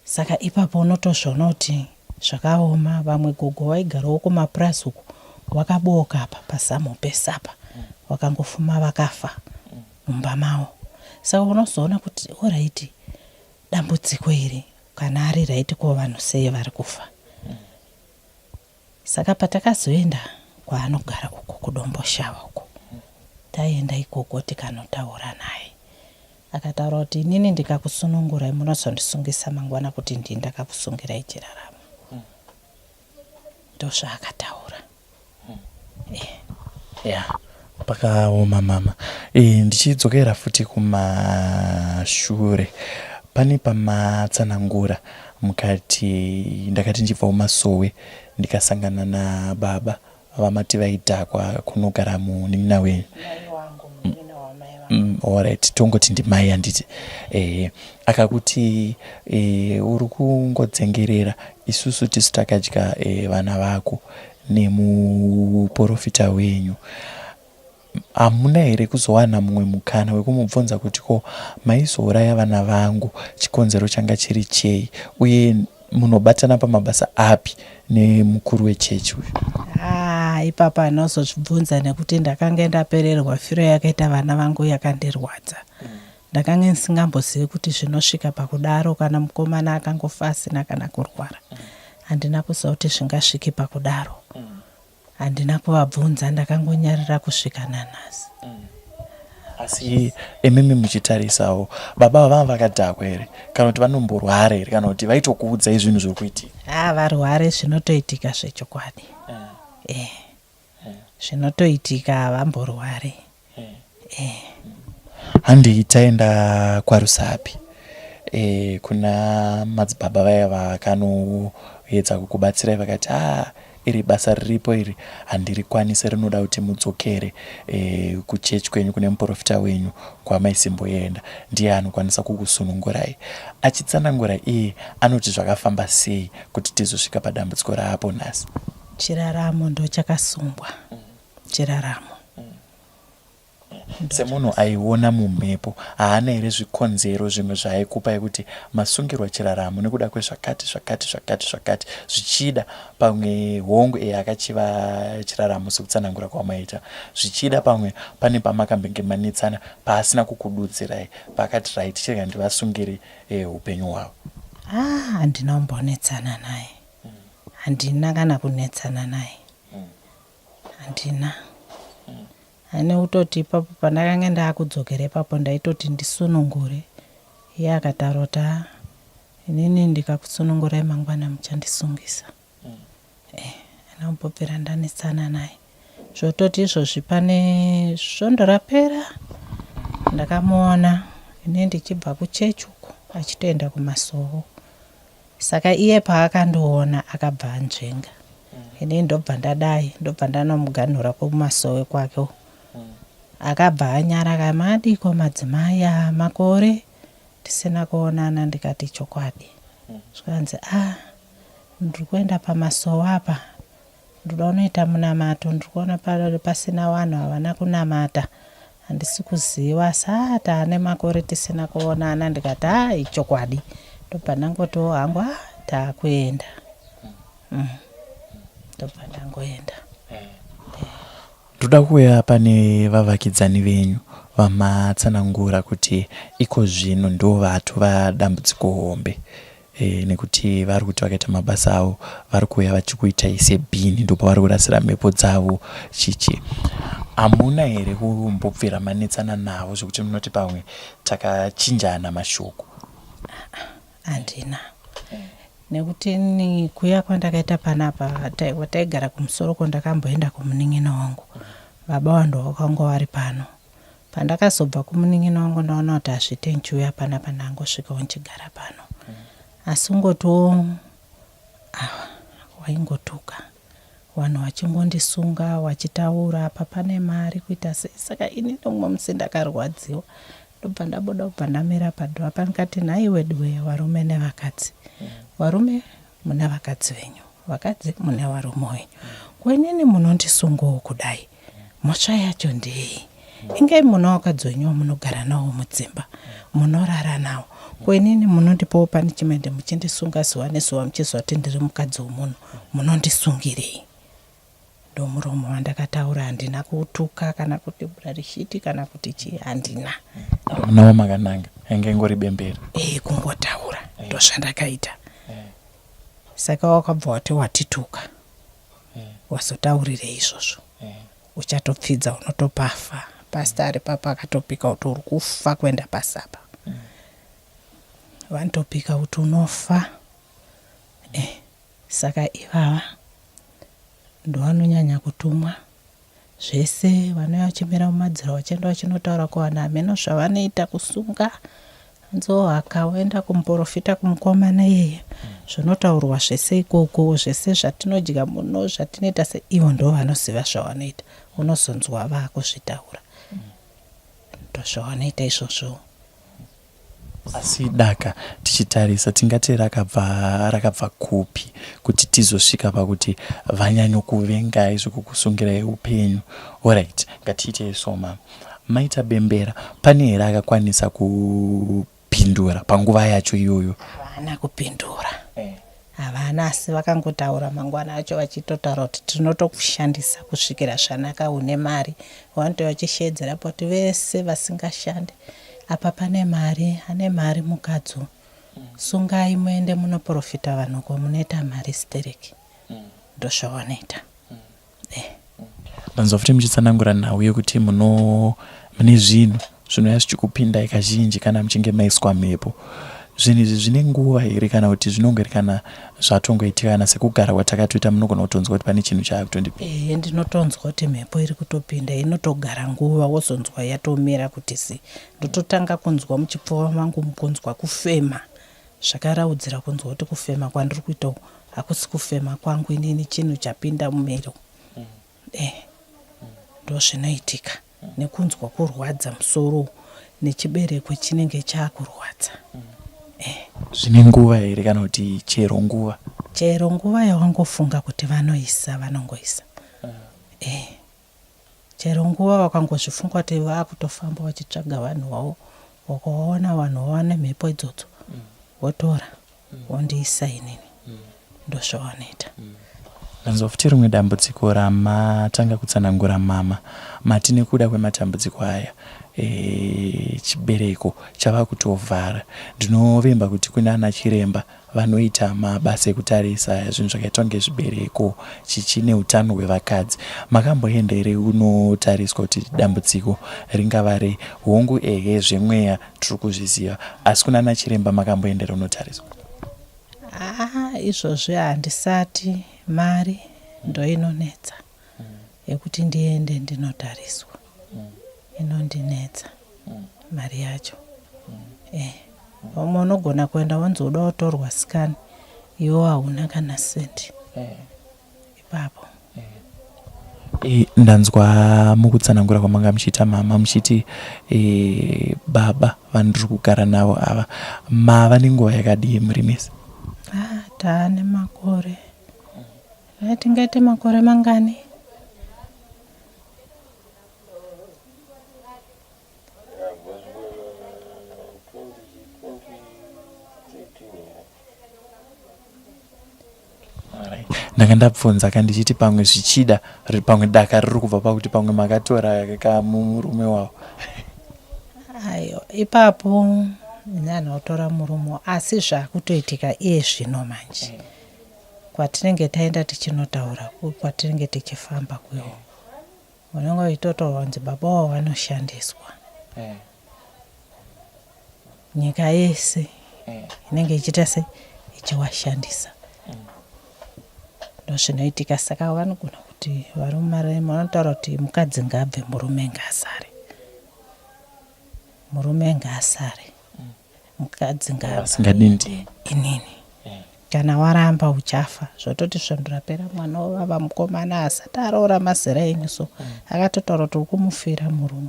E: Saka ipapo unotozviona kuti zvakaoma. Vamwe gogo vaigarawo kumapurazi uko vakabooka apa pazamu pese apa vakangofuma vakafa mumba mavo. Saka unozoona kuti horaiti dambudziko iri kana ari raiti ko vanhu sei vari kufa. Saka patakazoenda kwaanogara uko kuDomboshava uko taienda ikoko tikanotaura naye. Akataura kuti inini ndikakusunungurai munozondisungisa mangwana kuti ndini ndakakusungirai chiraramo. Ndozvaakataura. Eh.
H: Yeah. Pakaoma mama. Eh, ndichidzokera futi kumashure pane pamatsanangura mukati ndakati ndichibva kumasowe ndikasangana nababa vamati vaidhakwa kunogara munin'ina wenyu.
E: Mai wangu munin'ina wamai vangu.
H: Alright, tongoti ndimai handiti? Ehe, akakuti e, uri kungodzengerera isusu tisu takadya e, vana vako nemuporofita wenyu. Hamuna here kuzowana mumwe mukana wekumubvunza kuti ko maizouraya vana vangu chikonzero changa chiri chei uye munobatana pamabasa api nemukuru wechechi uyu?
E: Haa ipapa handinozozvibvunza nekuti ndakange ndapererwa firo yakaita vana vangu yakandirwadza. Ndakange ndisingambozivi kuti zvinosvika pakudaro kana mukomana akangofa asina kana kurwara. Handina kuziva kuti zvingasvike pakudaro. Handina kuvabvunza ndakangonyarira kusvika nanhasi.
H: Asi imimi muchitarisawo baba ava vanga vakadhakwa here kana kuti vanomborwara here kana kuti vaitokuudzai zvinhu zviri kuitika?
E: Haa varware zvinotoitika zvechokwadi. Eh. Zvinotoitika havamborware. Eh.
H: Handei taenda kwaRusape eh, kuna madzibaba vaya vakanoedza kukubatsirai vakati ah, iri basa riripo iri handirikwanise rinoda kuti mudzokere eh, kuchechi kwenyu kune muprofita wenyu kwamaisimboenda ndiye anokwanisa kukusunungurai. Achitsanangura iye anoti zvakafamba sei kuti tizosvika padambudziko raapo nhasi.
E: Chiraramo ndochakasungwa. Chiraramo.
H: Semunhu aiona mumhepo haana here zvikonzero zvimwe zvaaikupai kuti masungirwa chiraramo nekuda kwezvakati zvakati zvakati zvakati zvichida pamwe hongu eya akachiva chiraramo sekutsanangura kwamaita zvichida pamwe pane pamakambenge manetsana paasina kukududzirai paakati right chirega ndivasungire eh, upenyu hwavo.
E: Ah, handina kumbonetsana naye. Handina kana kunetsana naye. Handina. Ane kutoti ipapo pandakange ndakudzokera ipapo ndaitoti ndisunungure. Iye akataura kuti haa inini ndikakusunungurai mangwana muchandisungisa. Eh, handina kumbobvira ndanetsana naye. Zvototi izvozvi pane svondo rapera ndakamuona ini ndichibva kuchechi uko achitoenda kumasowo. Saka iye paakandiona akabva anzvenga. Ini ndobva ndadai ndobva ndanomuganhura kumasowe kwake uko. Akabva anyara akati madiiko madzimai aa makore tisina kuonana ndikati chokwadi. Zvikanzi ah ndiri kuenda pamasowe apa Ndoda kunoita munamato ndiri kuona pasina vanhu havana kunamata handisi kuziva asi haa taane makore tisina kuonana ndikati haa ichokwadi ndobva ndangotiwo hangu haa taakuenda mm. Ndobva ndangoenda.
H: Ndoda kuuya pane vavakidzani venyu vamatsanangura kuti ikozvino ndovatova dambudziko hombe e, nekuti vari kuti vakaita mabasa avo vari kuuya vachikuitai sebhini ndopavari kurasira mhepo dzavo chichi hamuna here kumbobvira manetsana navo zvekuti munoti pamwe takachinjana mashoko?
E: Handina nekuti ini kuya kwandakaita panapa taigara kumusoro ko ndakamboenda kumunin'ina wangu baba wangu wakanga vari pano Pandakazobva kumunin'ina wangu ndaona kuti hazviite ndichiuya panapa ndangosvikawo ndichigara pano. Asi ungotiwo awa waingotuka vanhu vachingondisunga vachitaura apa pane mari kuita sei saka ini nomumwe musi ndakarwadziwa ndobva ndabuda kubva ndamira padhoo apa ndikati nhai weduwee varume nevakadzi varume mune vakadzi venyu vakadzi mune varume wenyu ko inini munondisungawo kudai Mhosva yacho ndeyei? Ingai mune wakadzi wenyu wamunogara nawo mudzimba, munorara nawo. Ko inini munondipawo punishment muchindisunga zuva nezuva muchiziva kuti ndiri mukadzi wemunhu munondisungirei? Ndomuromo wandakataura handina kutuka kana kuti brarishiti kana kuti chii handina.
H: Hamuna wamakananga yanga ingori bembera.
E: Eh kungotaura ndozvandakaita. Saka wakabva wati watituka. Wazotaurirei izvozvo? Uchatopfidza unotopafa. Pastor ari papa akatopika kuti uri kufa kuenda pasi apa. Vanotopika kuti unofa. Eh saka ivava ndovanonyanya kutumwa zvese vanouya vachimira mumadziro vachienda vachinotaura kuvanhu hameno zvavanoita kusunga Nzohaka woenda kumuporofita kumukomana iyeye zvinotaurwa zvese ikoko zvese zvatinodya muno zvatinoita se ivo ndo vanoziva zvavanoita unozonzwa vakuzvitaura ndozvavanoita izvozvo.
H: Asi daka tichitarisa tingati rakabva rakabva kupi kuti tizosvika pakuti vanyanyokuvengai zvekukusungirai upenyu horait ngatiitei so mama Maita Bembera pane here akakwanisa kupindura panguva yacho iyoyo?
E: Havana kupindura. Havana asi vakangotaura mangwana acho vachitotaura kuti tinotokushandisa kusvikira zvanaka une mari. Vanotouya vachisheedzera kuti vese vasingashande apa pane mari, ane mari mukadzi uyu. Sungai muende munoporofita vanhu uko munoita mari stereki. Ndozvavanoita.
H: Ndanzwa futi muchitsanangura nhau yekuti muno mune zvinhu zvinouya zvichikupindai kazhinji kana muchinge maiswa mhepo. Zvinhu izvi zvine nguva here kana kuti zvinongori kana zvatongoitika kana sekugara kwatakatoita munogona kutonzwa kuti pane chinhu chaakutondipinda?
E: Ehe ndinotonzwa kuti mhepo iri kutopinda inotogara nguva wozonzwa yatomira kuti zii. Ndototanga kunzwa muchipfuva mangu mukunzwa kufema Zvakaraudzira kunzwa kuti kufema kwandiri kuita uku hakusi kufema kwangu inini chinhu chapinda mumiro eh ndozvinoitika nekunzwa kurwadza musoro nechibereko chinenge chakurwadza
H: eh. Zvine nguva here kana kuti chero nguva?
E: Chero nguva yawangofunga kuti vanoisa vanongoisa eh. Chero nguva wakangozvifunga kuti vakutofamba vachitsvaga vanhu vavo wakaona vanhu vane mhepo idzodzo wotora wondiisa inini ndozvavanoita.
H: Ndanzwa futi rimwe dambudziko ramatanga kutsanangura mama mati nekuda kwematambudziko aya e, chibereko chava kutovhara ndinovimba kuti kuna ana chiremba Vanoita mabasa ekutarisa zvinhu zvakaita kunge zvibereko chichi neutano hwevakadzi. Makamboenda here kunotariswa kuti dambudziko ringava rei? Hongu ehe zvemweya tiri kuzviziva asi kunana chiremba makamboenda here kunotariswa?
E: Haa izvozvi handisati, mari ndoinonetsa yekuti ndiende ndinotariswa inondinetsa mari yacho eh vamwe unogona kuenda wanzi uda kutorwa scan iwe hauna kana sendi ipapo.
H: E, ndanzwa mukutsanangura kwamanga muchiita mama muchiti e, baba vandiri kugara navo ava mava nenguva yakadii muri mese?
E: Ah, taane makore Eh, tingaite makore mangani?
H: Ndanga ndabvunza ka ndichiti pamwe zvichida pamwe daka riri kubva pakuti pamwe makatora kamurume wavo.
E: Ayo ipapo ini handina kutora murume asi zvakutoitika iye zvino manje. Kwatinenge taenda tichinotaura kwatinenge tichifamba kuyo unenge uchitotaurwa kunzi baba wavo vanoshandiswa nyika yese inenge ichiita se ichiwashandisa ndozvinoitika saka vanogona kuti varume vanotaura kuti mukadzi ngaabve murume ngaasare murume ngaasare mukadzi
H: ngaasingadi
E: inini Kana waramba uchafa zvototi svondo rapera mwana wovava mukomana asati aroora mazera enyu so akatotaura kuti ukumufira murume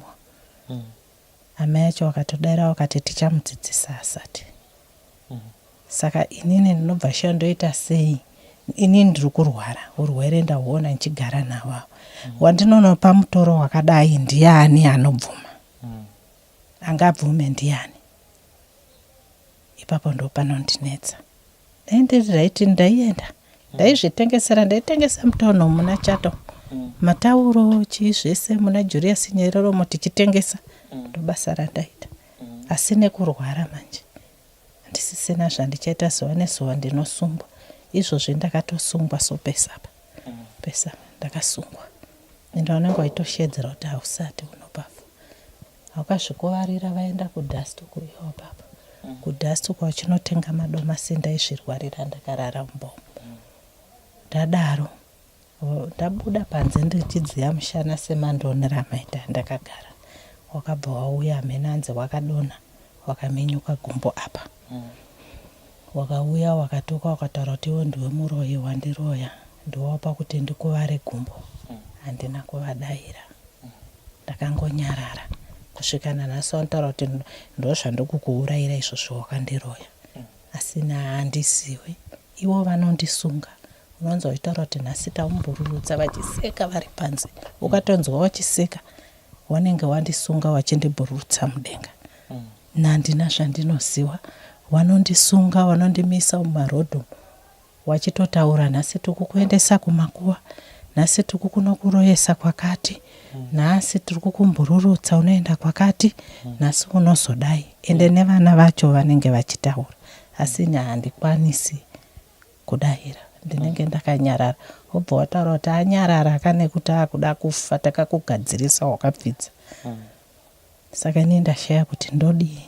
E: amai acho vakatodaira vakati tichamudzidzisa asati saka inini ndinobva shuwa ndoita sei inini ndiri kurwara urwere ndahuona ndichigara navo ava wandinonopa mutoro wakadai ndiani anobvuma angabvume ndiani. Ipapo ndopanondinetsa. Dai ndiri right ndaienda. Ndaizvitengesera ndaitengesa mutown umu muna Chato. Matauro chii zvese muna Julius Nyerere umo tichitengesa. Ndobasa randaita. Asi nekurwara manje handisisina zvandichaita zuva nezuva ndinosungwa. Izvozvi ndakatosungwa so pese apa. Pese apa ndakasungwa. Ende vanenge vachitosheedzera kuti hausati unopafa. Wakazvikuvarira vaenda kudust uko iwe baba. Kudust uko vachinotenga madomasi ndaizvirwarira ndakarara mumba umu. Ndadaro ndabuda panze ndichidziya mushana semandonera amaita ndakagara. Wakabva wauya hameno hanzi wakadonha wakaminyuka gumbo apa. Wakauya wakatuka wakataura kuti iwe ndiwe muroyi wandiroya ndiwe wapa kuti ndikuvare gumbo. Handina kuvadaira. Ndakangonyarara kusvika nanhasi vanotaura kuti ndozvandikukuurayira izvozvo wakandiroya asi ini handiziwe ivo vanondisunga unonzwa vachitaura kuti nhasi taumbururutsa vachiseka vari panze ukatonzwa vachiseka wanenge wandisunga wachindibhururutsa mudenga nhandina zvandinoziwa wanondisunga wanondimisa mumaroad umu Wachitotaura nhasi tikukuendesa kumakuva, nhasi tikukunokuroyesa kwakati, nhasi tiri kukumbururutsa unoenda kwakati, nhasi unozodai. Ende nevana vacho vanenge vachitaura asi ini handikwanisi kudaira ndinenge ndakanyarara. Wobva wataura kuti anyarara ka nekuti akuda kufa takakugadzirisa wakapfidza. Saka ini ndashaya kuti ndodii.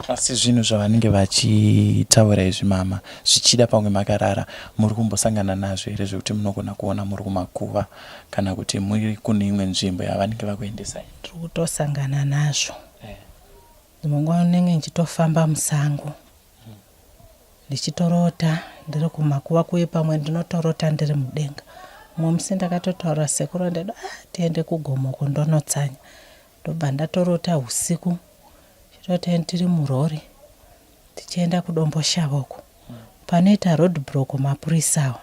H: Asi zvinhu zvavanenge vachitaura izvi mama, zvichida pamwe makarara muri kumbosangana nazvo here zvekuti munogona kuona muri kumakuva kana kuti muri kune imwe nzvimbo yavanenge vakuendesai?
E: Tiri kutosangana nazvo. Dzimwe nguva ndinenge ndichitofamba musango Ndichitorota ndiri kumakuva kuye pamwe ndinotorota ndiri mudenga. Mumwe musi ndakatotaurira sekuru ndati ah tiende kugomo uko ndonotsanya. Ndobva ndatorota husiku tichitoti tiri murori tichienda kuDomboshava uko. Panoita road block mapurisa awa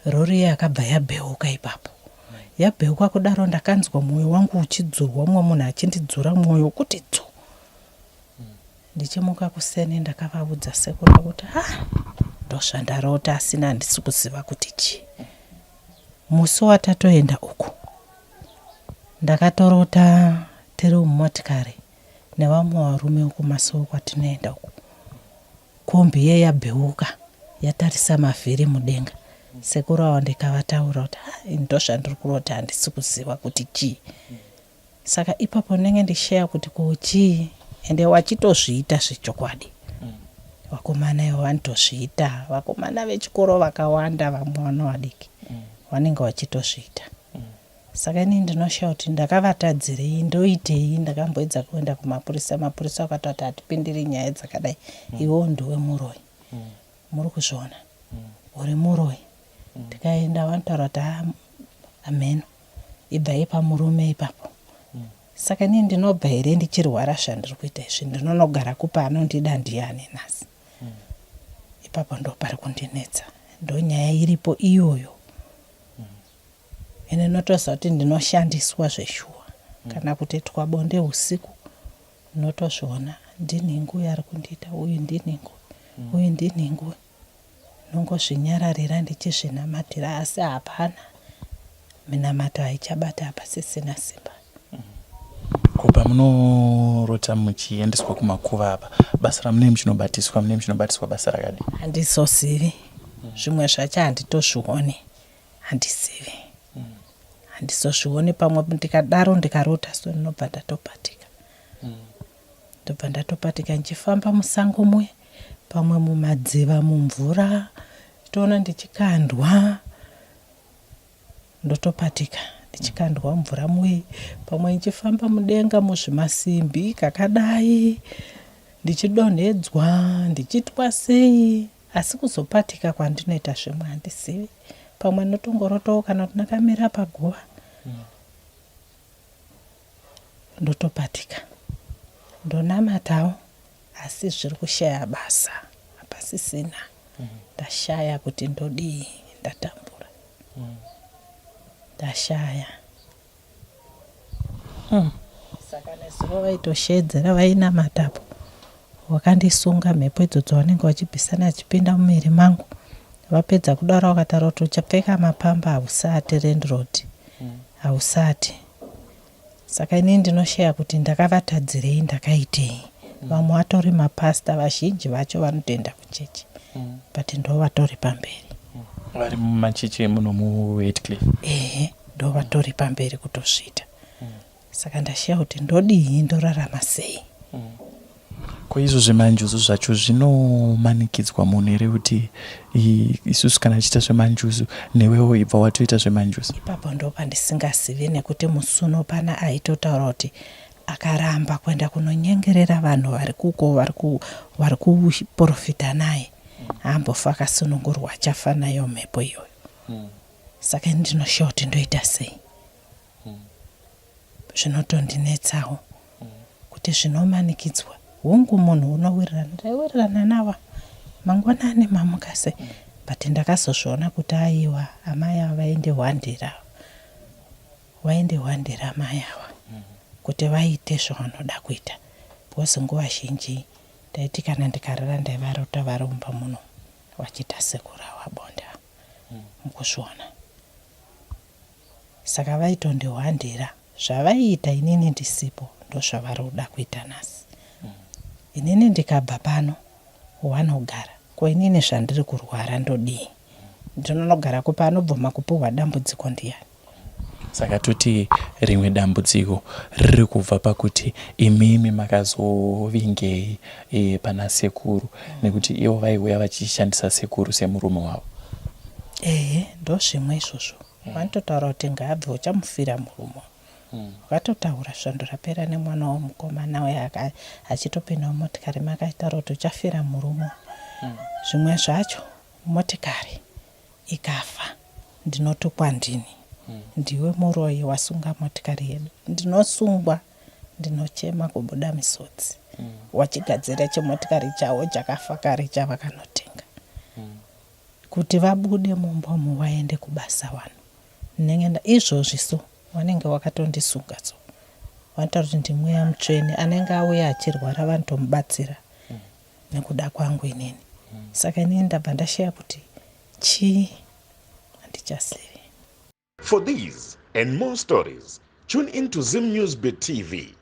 E: rori iya yakabva yabheuka ipapo. Yabheuka kudaro ndakanzwa mwoyo wangu uchidzurwa mumwe munhu achindidzura mwoyo kuti dzu. Ndichimuka kuseni ndakavaudza sekuru kuti ha ndozvandarota asina handisi kuziva kuti chii. Musi watatoenda uku ndakatorota tiri mumotikari nevamwe varume kumasowe kwatinoenda uku. Kombi iye yabheuka yatarisa mavhiri mudenga. Sekuru ava ndikavataurira kuti ha ini ndozvandiri kurota handisi kuziva kuti chii. Saka ipapo ndinenge ndichishaya kuti ko chii ende wachitozviita zvechokwadi. Vakomana ivo vanotozviita, vakomana vechikoro vakawanda vamwe vana vadiki vanenge vachitozviita. Saka ini ndinoshaya kuti ndakavatadzirei, ndoitei, ndakamboedza kuenda kumapurisa, mapurisa akatoti hatipindiri nyaya dzakadai, iwewo ndiwe muroyi. Muri kuzviona? Uri muroyi. Tikaenda vanotaura kuti haa hameno. Ibvai pamurume ipapo. Saka inini ndinobva here ndichirwara zvandiri kuita izvi ndinonogara kupi anondida ndiyani nhasi. Ipapo ndopari kundinetsa ndonyaya iripo iyoyo. Ende ndinotoziva kuti ndinoshandiswa zveshuwa kana kutoitwa bonde husiku ndinotozviona ndinhingi uyu ari kundiita uyu ndinhingi uyu ndinhingi uyu. Ndinongozvinyararira ndichizvinamatira asi hapana minamato haichabata hapasisina simba.
H: Ko pamunorota muchiendeswa kumakuva apa basa ramunenge muchinobatiswa munenge muchinobatiswa basa rakadii?
E: Handizozivi zvimwe zvacho handitozvioni handizivi handizozvioni pamwe ndikadaro ndikarota so ndinobva ndatobatika. Ndobva ndatopatika ndichifamba musango muye pamwe mumadziva mumvura toona ndichikandwa ndotopatika ndichikandwa mumvura muye pamwe ndichifamba mudenga muzvimasimbi kakadai ndichidonhedzwa ndichiitwa sei asi kuzopatika kwandinoita zvimwe handizivi pamwe ndinotongorotawo kana kuti ndakamira paguva Ndotopatika ndonamatawo asi zviri kushaya basa hapasisina ndashaya kuti ndodii ndatambura ndashaya Saka nezuro vaitosheedzera vainamatapo. Wakandisunga mhepo idzodzo vanenge vachibvisana achipinda mumiri mangu. Vapedza kudaro vakataura kuti uchapfeka mapamba hausati landlord. Hausati. Saka inini ndinoshaya kuti ndakavatadzirei ndakaitei. Vamwe vatori mapastor vazhinji vacho vanotoenda kuchechi. But ndovatori pamberi.
H: Vari mumachechi emuno muHatcliffe?
E: Ehe, ndovatori pamberi kutosvita. Saka ndashaya kuti ndodii ndorarama sei.
H: Ko izvo zvemanjuzu zvacho zvinomanikidzwa munhu here kuti isusu kana tichiita zvemanjuzu newewo ibva watoita zvemanjuzu?
E: Ipapo ndopandisingazivi nekuti musi uno pana aitotaura kuti akaramba kuenda kunonyengerera vanhu vari kuko vari kuporofita naye haambofa akasunungurwa achafa nayo mhepo iyoyo. Saka ini ndinoshaya kuti ndoita sei. Zvinotondinetsawo kuti zvinomanikidzwa. Hongu munhu unowirirana, ndaiwirirana nava mangwanani mamuka sei but ndakazozviona kuti aiwa amai ava vaindihwandira vaindihwandira amai ava kuti vaite zvavanoda kuita because nguva zhinji ndaiti kana ndikarara ndaivarota vari mumba muno vachiita sekurawa bonde mukuzviona. Saka vaitondihwandira zvavaiita inini ndisipo ndozvavari kuda kuita nhasi. Inini ndikabva pano wanogara ko inini zvandiri kurwara ndodii? Ndinonogara kupi anobvuma kupiwa dambudziko ndiyani?
H: Saka toti rimwe dambudziko riri kubva pakuti imimi makazovingei e, pana sekuru nekuti ivo vaiuya vachishandisa sekuru semurume wavo.
E: Ehe ndozvimwe izvozvo vanototaura kuti ngaabve uchamufira murume wakatotaura svondo rapera nemwana womukomana uya achitopinda mumotikari make achitaura kuti uchafira murume zvimwe zvacho motikari ikafa ndinotukwa ndini ndiwe muroyi wasunga motikari yedu ndinosungwa ndinochema kubuda misodzi wachigadzira chimotikari chavo chakafa kare chavakanotenga Kuti vabude mumba umu vaende kubasa vanhu ndinenge nda izvozvi so vanenge vakatondisunga so vanotaura kuti ndimweya mutsvene anenge auya achirwara vanotomubatsira nekuda kwangu inini saka inini ndabva ndashaya kuti chii handichazivi.
A: For these and more stories, tune in to Zim News Bit TV.